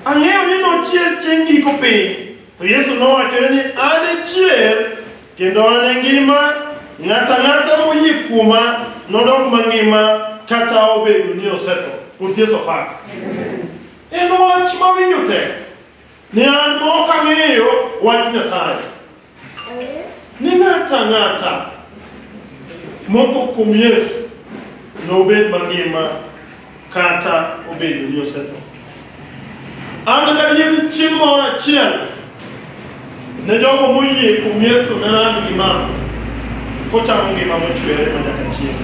ang'eyo ni nochier chieng' giko piny. To Yesu nowachone ni an e chier kendo an e ngima, ng'ato ang'ata moyie kuoma nodok mangima kata obedo ni osetho. Ruoth Yesu opak. En wach mawinjo tek. Ni an mok ang'eyo wach Nyasaye. Ni ng'ato ang'ata motho kuom Yesu nobed mangima kata obedo ni osetho. An gadier chieng' moro achiel ne jogo moyie kuom Yesu ne rado gi mama kochamo ngima mochwere manyaka chieng'.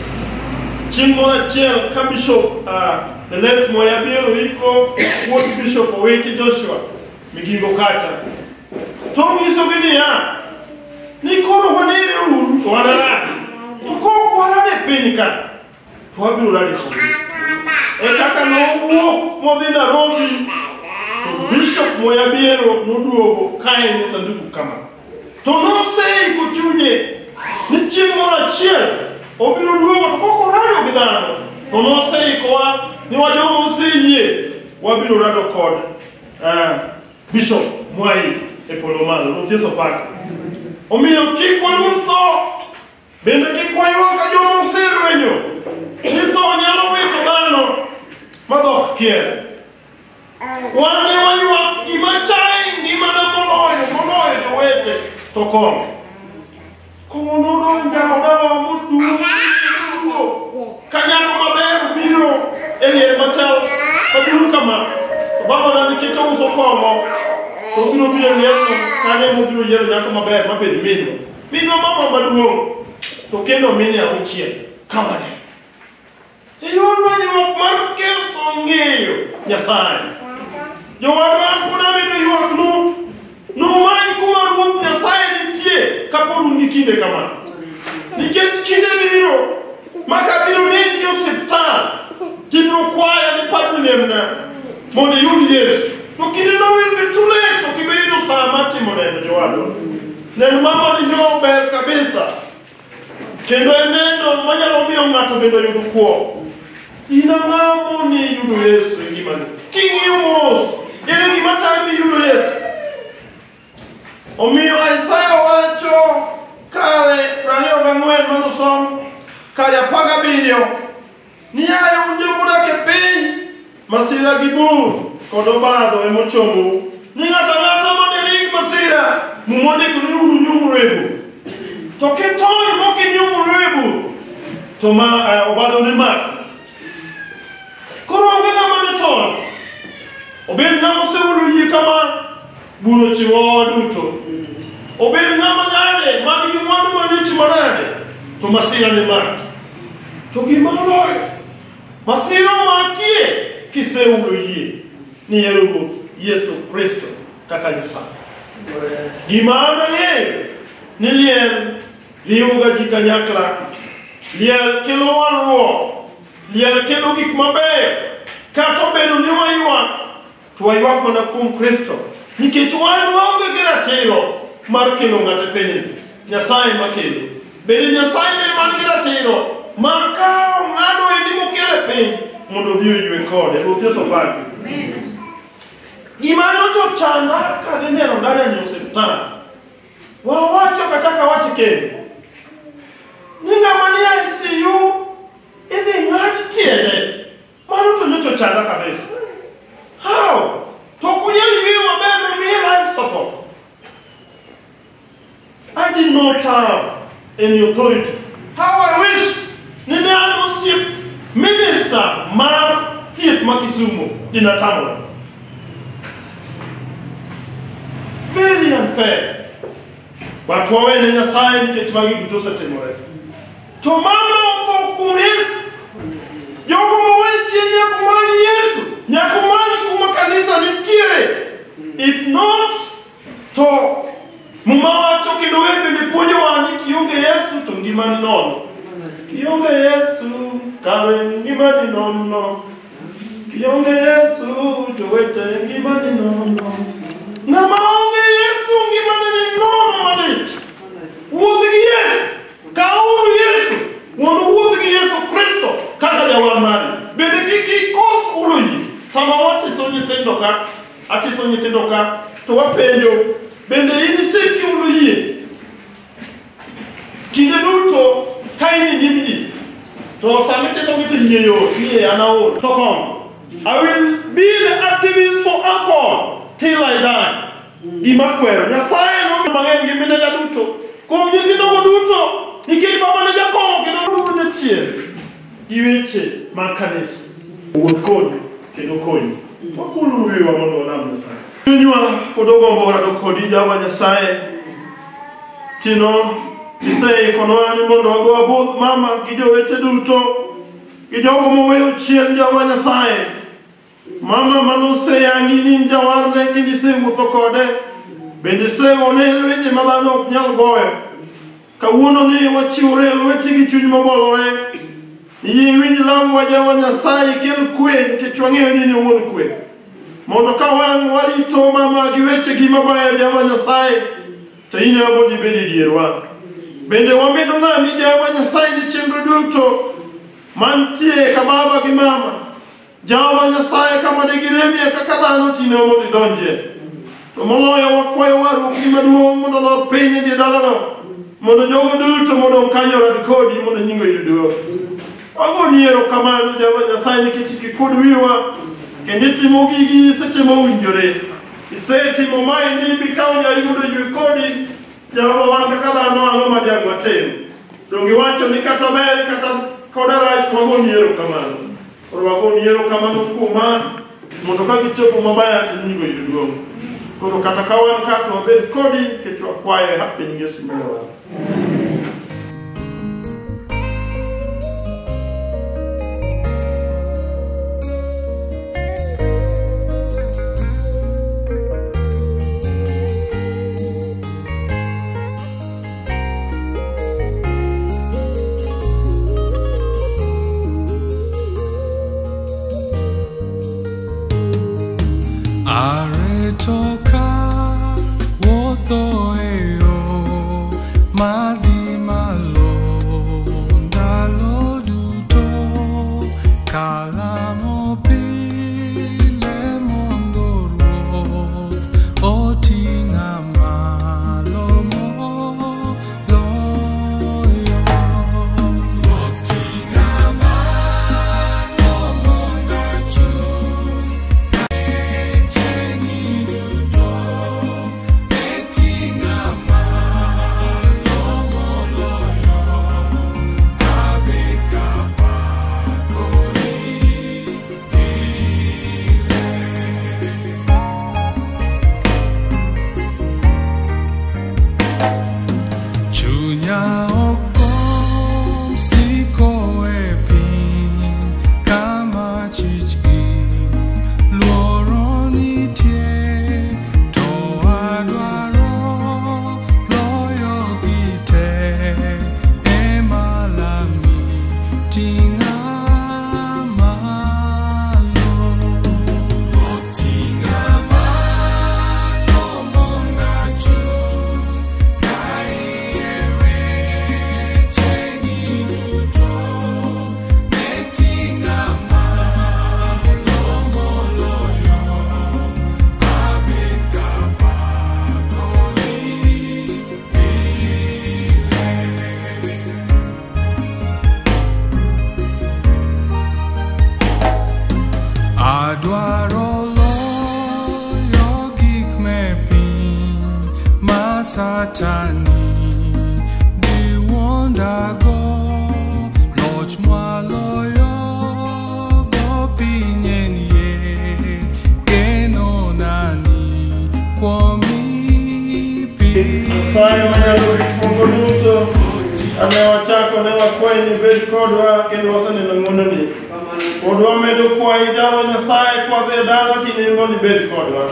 Chieng' moro achiel ka Bishop the late Moya biro iko wuod Bishop Owiti Joshua Migingo kacha, to onyisogi niya, ni koro wanere uru to wanaradi, to kok warado e piny ka to wabiro rado e polo. E kaka nowuok modhi Nairobi, to Bishop Moya Biero noduogo ka en e sanduku kama. To noseiko chunye ni chieng' moro achiel obiro duogo to kok orado gi dhano, to noseikowa ni wajoma oseyie wabiro rado kod Bishop Mwai e polo malo. Ruoth Yesu opak. Omiyo kik waluor tho, bende kik waywak ka joma oserwenyo ni tho nyalo wito dhano ma dhok kier. Wan ne waywak gima chaye ngimana moloyo moloyo jowete to kong'o. Kong'o nodonja odalawa moduong' ka nyako maber biro e liel machal maduong' kama. To babana nikech ouso kong'o to obiro biro e lielno kanyo mobiro yiero nyako maber mabed minwa. Minwa mama maduong' to kendo mine auchiel kawane. E yor dwanyruok mar keso ng'eyo Nyasaye. Jowadwa an pod amedo ywaknu, numany kuma Ruoth Nyasaye nitie kapod un gi kinde kama. Nikech kinde biro ma kabiro neni e osiptal tibiro kwaya ni padri lemna mondo iyud Yesu. To kindeno will be too late, ok ibi yudo sa mar timo neno jowadwa. Neno mama ni yo ber kabisa. Kendo en neno manyalo miyo ng'ato bende oyud kwo. In ang'o moni yudo Yesu e ngimani? King'iyo mos, ere gima tami yudo Yesu? Omiyo Isaya wacho kare 24 manosom kare 17 ni yaye un jomodak e piny, masira gi bur kod obadho emochomou. Ni ng'ato ang'ata mane ring masira, Muma ondiko ni ununyumru e bur. To kitony mok inyumru e bur, to ma obadho ne maki. Koro onge ng'ama ne tony. Obed ng'ama oseulo yie kama bur ochiwowa duto. Obed ng'ama nade man gi mwandu malich manade, to masira ne maki. To gima oloyo, masira omakie kiseulo yie ni ihero Ruoth Yesu Kristo kaka Nyasaye. Gima an ang'eyo ni liel riwoga ji kanyakla, liel kelo warruok, liel kelo gik mabeyo. Kata obedo ni waywak, to waywak mana kuom Kristo, nikech wan waonge gi ratiro mar kelo ng'ato e pinyni. Nyasaye ema kelo. Bende Nyasaye ne man gi ratiro mar kawo ng'ano endi mokelo e piny mondo odhi oywe kode. Ruoth Yesu opaki. Gima nyocha ochanda kadhi neno dada ni osiptal. Wawacho kachaka awache kendo. Ni ng'ama ni ICU idhi ng'ad tiende. Mano to nyocha ochanda kabisa. How? To ok onyal yweyo maber to miye life support. I did not have any authority. How I wish ni ne an osiep minister mar thieth ma Kisumu dinatamora. Very unfair. But wawene Nyasaye nikech magi duto osetimore. To mama otho kuom Yesu. Jogo mowe chien nyaka many Yesu. Nyaka umany kuma kanisa nitiere. If not, to Muma wacho kendo wer bende puonjowa ni kionge Yesu to ngimani nono. Kionge Yesu kare ngimani nono. Kionge Yesu jowete ngimani nono. Ng'ama onge Yesu ngimane ni nono malich. Wuoth gi Yesu, kauru Yesu, mondo wuoth gi Yesu Kristo kaka jawar mari. Bende kik ikos ulo yie. Sama watiso nyithindo ka, atiso nyithindo ka, to wapenjo, bende in isik ulo yie? Kinde duto ka in e nyim ji, to sama itisogi to yie yot, ni an aol. To kom, I will be the activist for alcohol till I die. Gima kwero, Nyasaye nomiyo mang'eny gi mine ja duto. Kuom nyithindogo duto, nikech baba ne jakong'o kendo noduogo jachien gi weche mag kanisa. Wuoth kodi kendo konyi. Wakuluru wiwa mondo walam Nyasaye. Chunywa pod ogombo rado kodi Jehova Nyasaye. Tino iseikonwa ni mondo wago wabudh mama gi jowete duto gi jogo moweyo chien Jehova Nyasaye. Mama manoseyangi ni in jawarne kendo isewuotho kode, bende isegone lwenje ma dhano ok nyal goyo. Kawuono ni wachiwore e lweti gi chuny mobolore. Yie iwinj lambwa Jehova Nyasaye, ikel kwe nikech wang'eyo ni in e wuon kwe. Mondo ka wang' warito mama gi wechegi mabeyo Jehova Nyasaye, to in ema mondo ibed e dierwa. Bende wamedo lami Jehova Nyasaye ni chenro duto mantie ka baba gi mama. Jehova Nyasaye kama digiremie kaka dhano to in ema mondo idonjie. To moloyo wakwayo warruokni maduong' mondo olor piny e dier dalano, mondo jogo duto modong' kanyo orad kodi mondo nyingi oyud duong'. Wagoni erokamano Jehova Nyasaye nikech ikikod wiwa kendo itimo gigi seche mowinjore. Isetimo maendi mikawo nyari mondo oywe kodi. Jehova wan kaka dhano ang'o ma diang' watim? Donge iwacho ni kata ber kata koda rach wagoni erokamano. Koro wagoni erokamano kuom ma mondo ka gichopo maber to nyingi oyud duong'. Koro kata ka wan ka to wabed kodi nikech wakwayo e hap piny Yesu Mewa. Aretoka wuotho e yo madhi malo ndalo duto kalamo pile mondo Ruoth oting'a malo moloyo. Ruoth ting'a malo mondo achung' kecheni duto, eting'a malo moloyo, abed kapakori pile. Chunya ok gomb siko e piny kama chich gi luoro nitie, to adwaro loyo gi te ema lami ting'a malo. Ruoth ting'a malo mondo achung' ka iye wecheni duto, ne ting'a malo moloyo, abed kapakori pile. Adwaro loyo gik me piny ma Satani diwuondago, loch mwaloyo go piny en yie, geno nani kuomi pile. Nyasaye manyalo gik moko duto, ane wachako ne wakwayi ni bed kodwa kendo waseneno ng'wononi. Pod wamedo kwayi Jehova Nyasaye kwadhi e dala tine mondo ibed kodwa.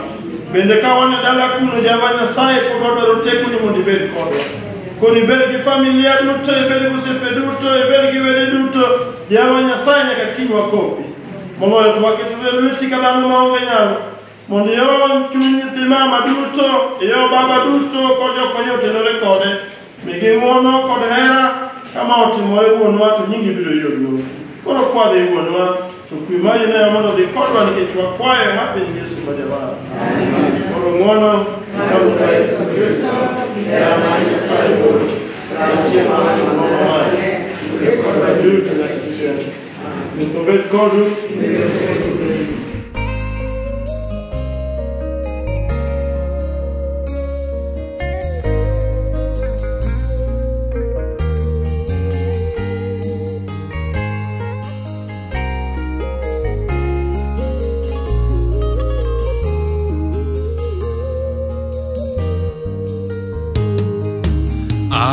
Bende ka wan e dala kuno Jehova Nyasaye pod wadwaro tekoni mondo ibed kodwa. Koro ibed gi familia duto, ibed gi osiepe duto, ibed gi wede duto. Jehova Nyasaye nyaka kiny wakopi. Moloyo to waketo e lweti ka dhano maonge nyalo. Mondo iol chuny nyithi mama duto, iol baba duto kod jok mane otenore kode. Migi ng'wono kod hera kama otimore wuonwa to nyingi biro yudo duong'. Koro kwadhi wuonwa to kwe mari ne mondo odhi kodwa nikech wakwayo e hapi Yesu ma jawar. Koro ng'wono mar Ruodhwa Yesu Kristo, hera mar Nyasaye Wuoro, kaachiel mar Roho Maler, obed kodwa duto nyaka chieng'. Ruoth obed kodu.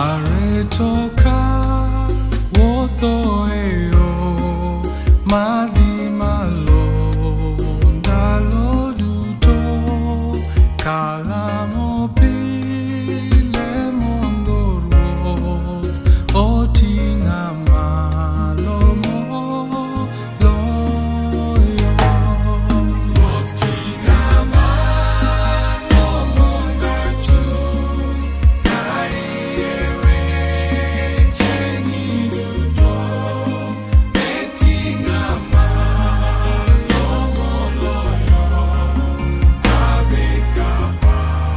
Aretoka wuotho e yo madhi malo ndalo duto kalamo pile mondo Ruoth oting'a malo moloyo. Ruoth ting'a malo mondo achung' karie wecheni duto. Eting'a malo moloyo abed kapaki.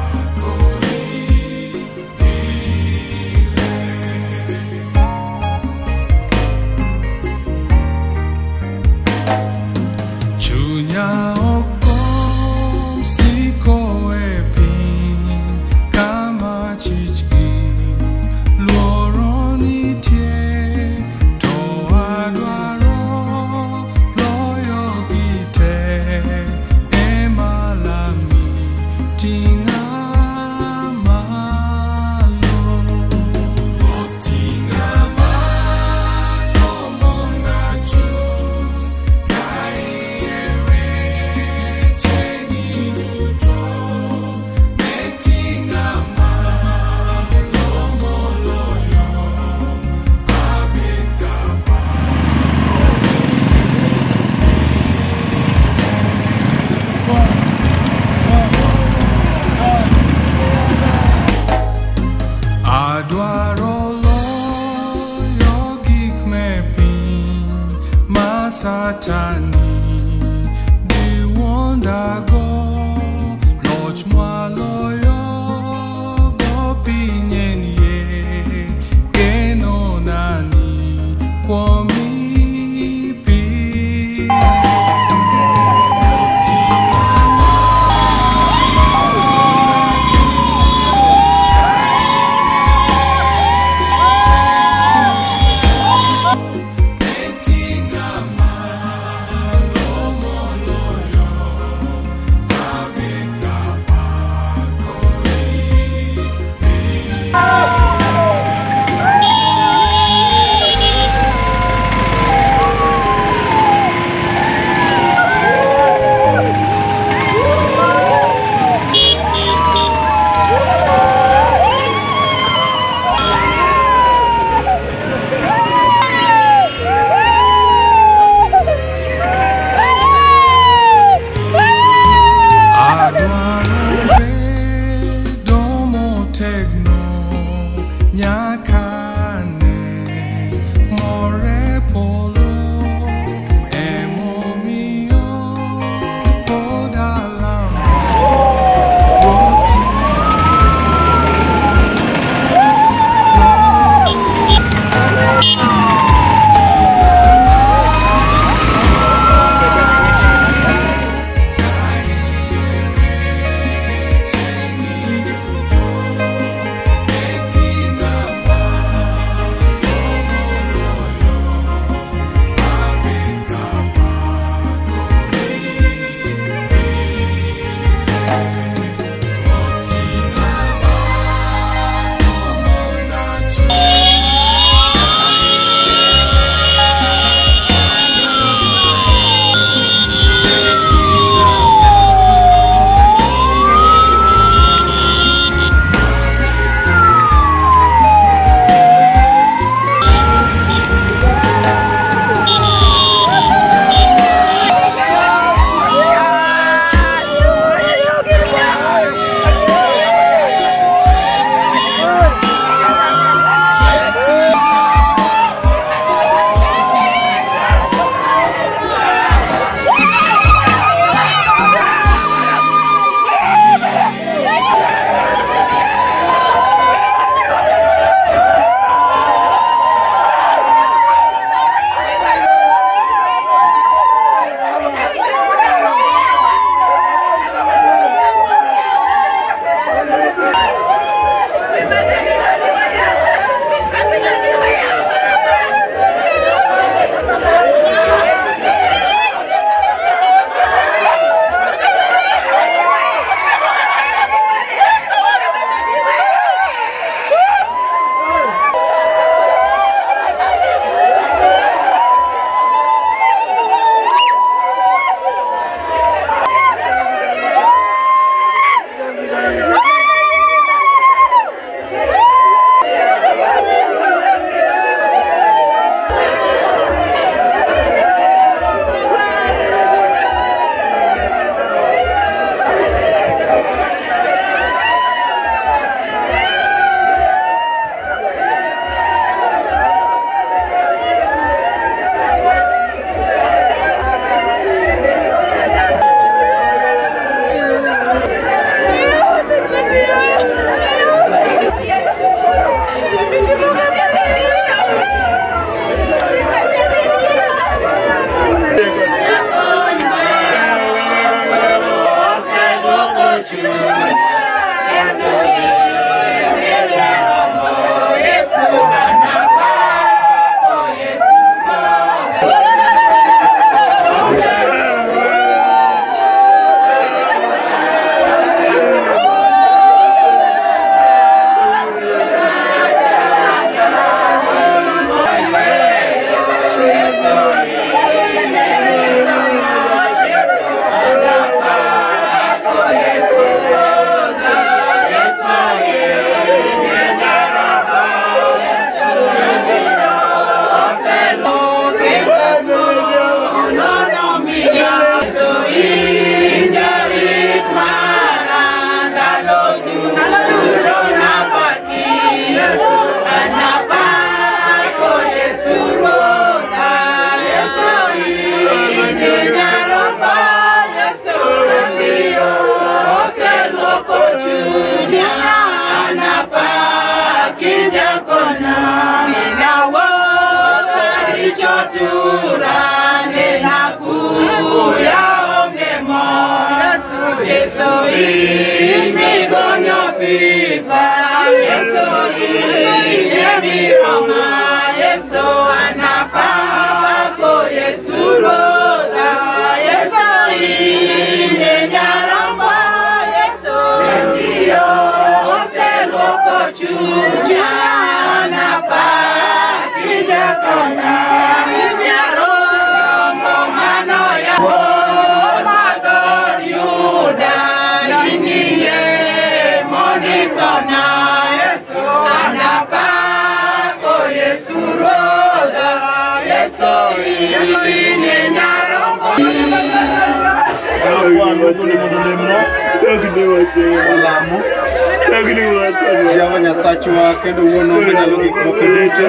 Jehova Nyasachwa kendo wuonwa manyalo gik moko duto.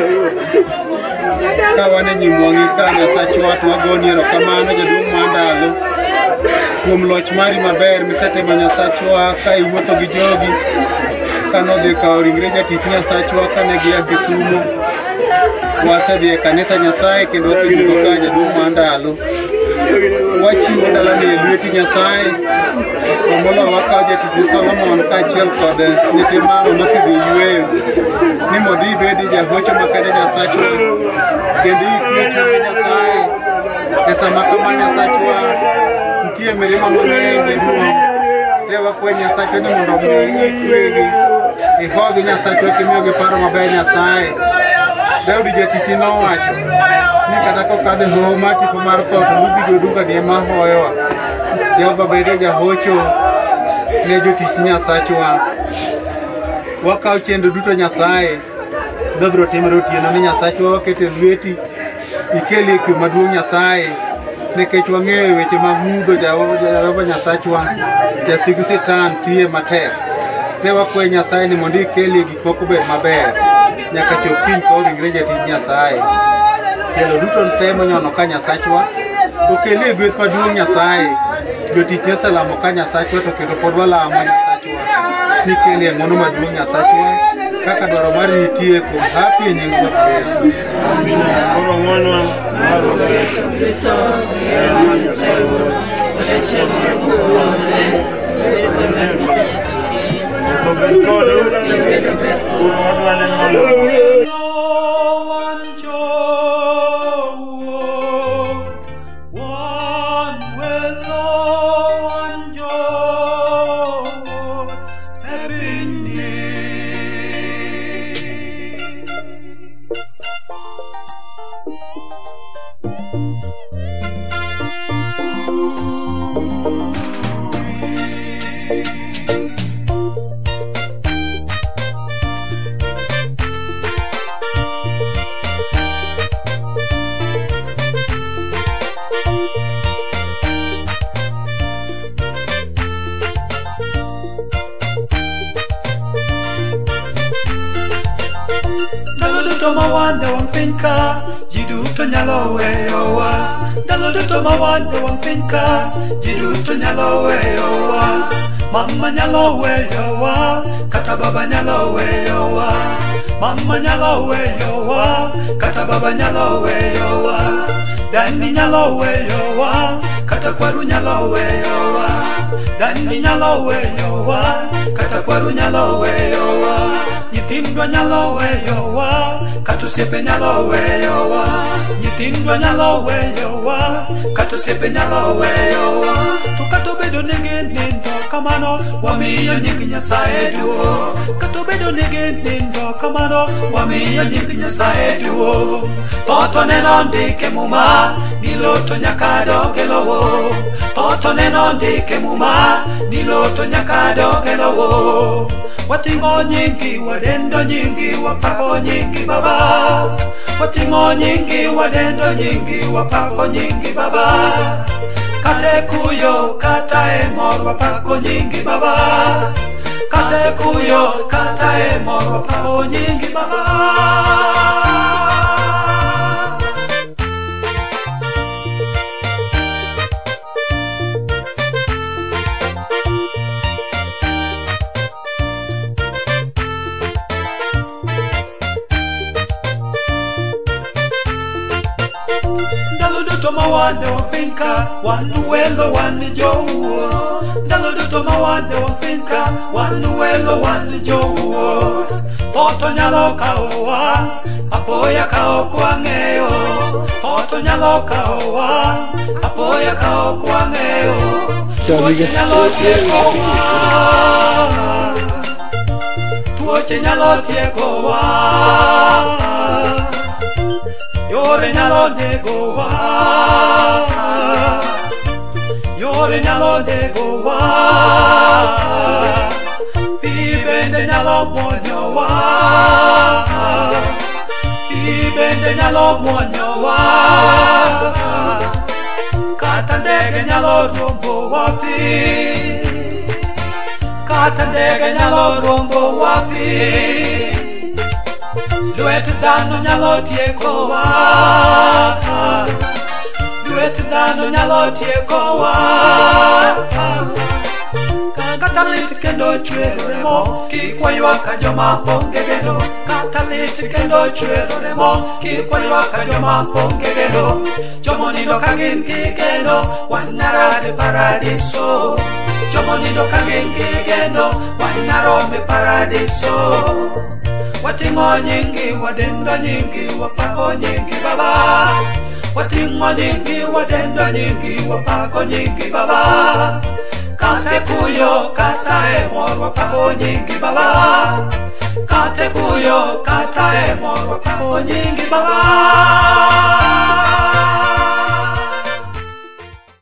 Ka wan e nyim wang'i ka Nyasachwa to wagoni erokamano jaduong' mar ndalo kuom loch mari maber misetimo Nyasachwa ka iwuotho gi jogi kanodhi kawo ringre jatich Nyasachwa kane gia Kisumo. Wasedhi e kanisa Nyasaye kendo waseduogo ka jaduong' mar ndalo. Wachiwo dalani e lweti Nyasaye to moloyo wakawo jatich Solomon kaachiel kod nyithi mama mosedhi yueyo ni mondo ibedi jahocho makende Nyasachwa kendo ikwe chuny Nyasaye e sama kama Nyasachwa nitie mirima mang'eny jaduong' ne wakwayo Nyasachwa ni mondo omi ikwegi ihogi Nyasachwa kimiyogi paro maber Nyasaye. Daudi jatichni nowacho ni kata kokadho e hoho mar tipo mar tho to ludhi gi odungani ema hoyowa. Jehova bede jahocho ne jotich Nyasachwa. Wakawo chenro duto Nyasaye mabiro timore otieno ni Nyasachwa waketo e lweti ikelie kwe maduong' Nyasaye nikech wang'eyo weche mag mudho Jehova Nyasachwa jasigu Satan tiye matek. Ne wakwayo Nyasaye ni mondo ikelie gik moko obed maber nyaka chop kiny kawo ringre jatich Nyasaye. Tielo duto te monyono ka Nyasachwa okelie gweth maduong' Nyasaye. Jotich oselamo ka Nyasachwa to kendo pod walamo Nyasachwa ni kelie ng'wono maduong' Nyasachwa kaka dwaro mari nitie kuom hapi e nying Ruoth Yesu. Koro ng'wono mar Ruoth Yesu Kristo, hera mar Nyasaye Wuoro, kod achiel mar Roho Maler, obed kodu kuom wadwa ne mondo Mama nyalo weyowa, kata baba nyalo weyowa. Mama nyalo weyowa, kata baba nyalo weyowa. Dani nyalo weyowa, kata kwaru nyalo weyowa. Dani nyalo weyowa, kata kwaru nyalo weyowa, nyithindwa nyalo weyowa, kata osiepe nyalo weyowa, nyithindwa nyalo weyowa, kata osiepe nyalo weyowa. To kata obedo ni ginindo kamano, wamiyo nying Nyasaye duong'. Kata obedo ni ginindo kamano, wamiyo nying Nyasaye duong'. Tho to neno ndike Muma, ni lo to nyaka dog e lowo. Tho to neno ndike Muma, ni lo to nyaka dog e lowo. Wating'o nyingi, wadendo nyingi, wapako nyingi Baba. Wating'o nyingi, wadendo nyingi, wapako nyingi Baba. Kata e kuyo, kata e mor, wapako nyingi Baba. Kata e kuyo, kata e mor, wapako nyingi Baba. Ndalo duto ma wan e piny ka, wan welo wan jowuoth. Ndalo duto ma wan e piny ka, wan welo wan jowuoth. Tho to nyalo kawowa, apoya ka ok wang'eyo. Tho to nyalo kawowa, apoya ka ok wang'eyo. Tuoche nyalo tiekowa, tuoche nyalo tiekowa, yore nyalo negowa, yore nyalo negowa, pi bende nyalo muonyowa, pi bende nyalo muonyowa, kata ndege nyalo rombowa pi, kata ndege nyalo rombowa pi. Lwet dhano nyalo tiekowa, lwet dhano nyalo tiekowa. Kata lit kendo chwero remo, kik waywak ka joma onge geno. Kata lit kendo chwero remo, kik waywak ka joma onge geno. Jomonindo ka gin gi geno, wanarad paradiso. Jomonindo ka gin gi geno, wanarom e paradiso. Wating'o nyingi, wadendo nyingi, wapako nyingi Baba. Wating'o nyingi, wadendo nyingi, wapako nyingi Baba. Kata e kuyo, kata e mor, wapako nyingi Baba. Kata e kuyo, kata e mor, wapako nyingi Baba.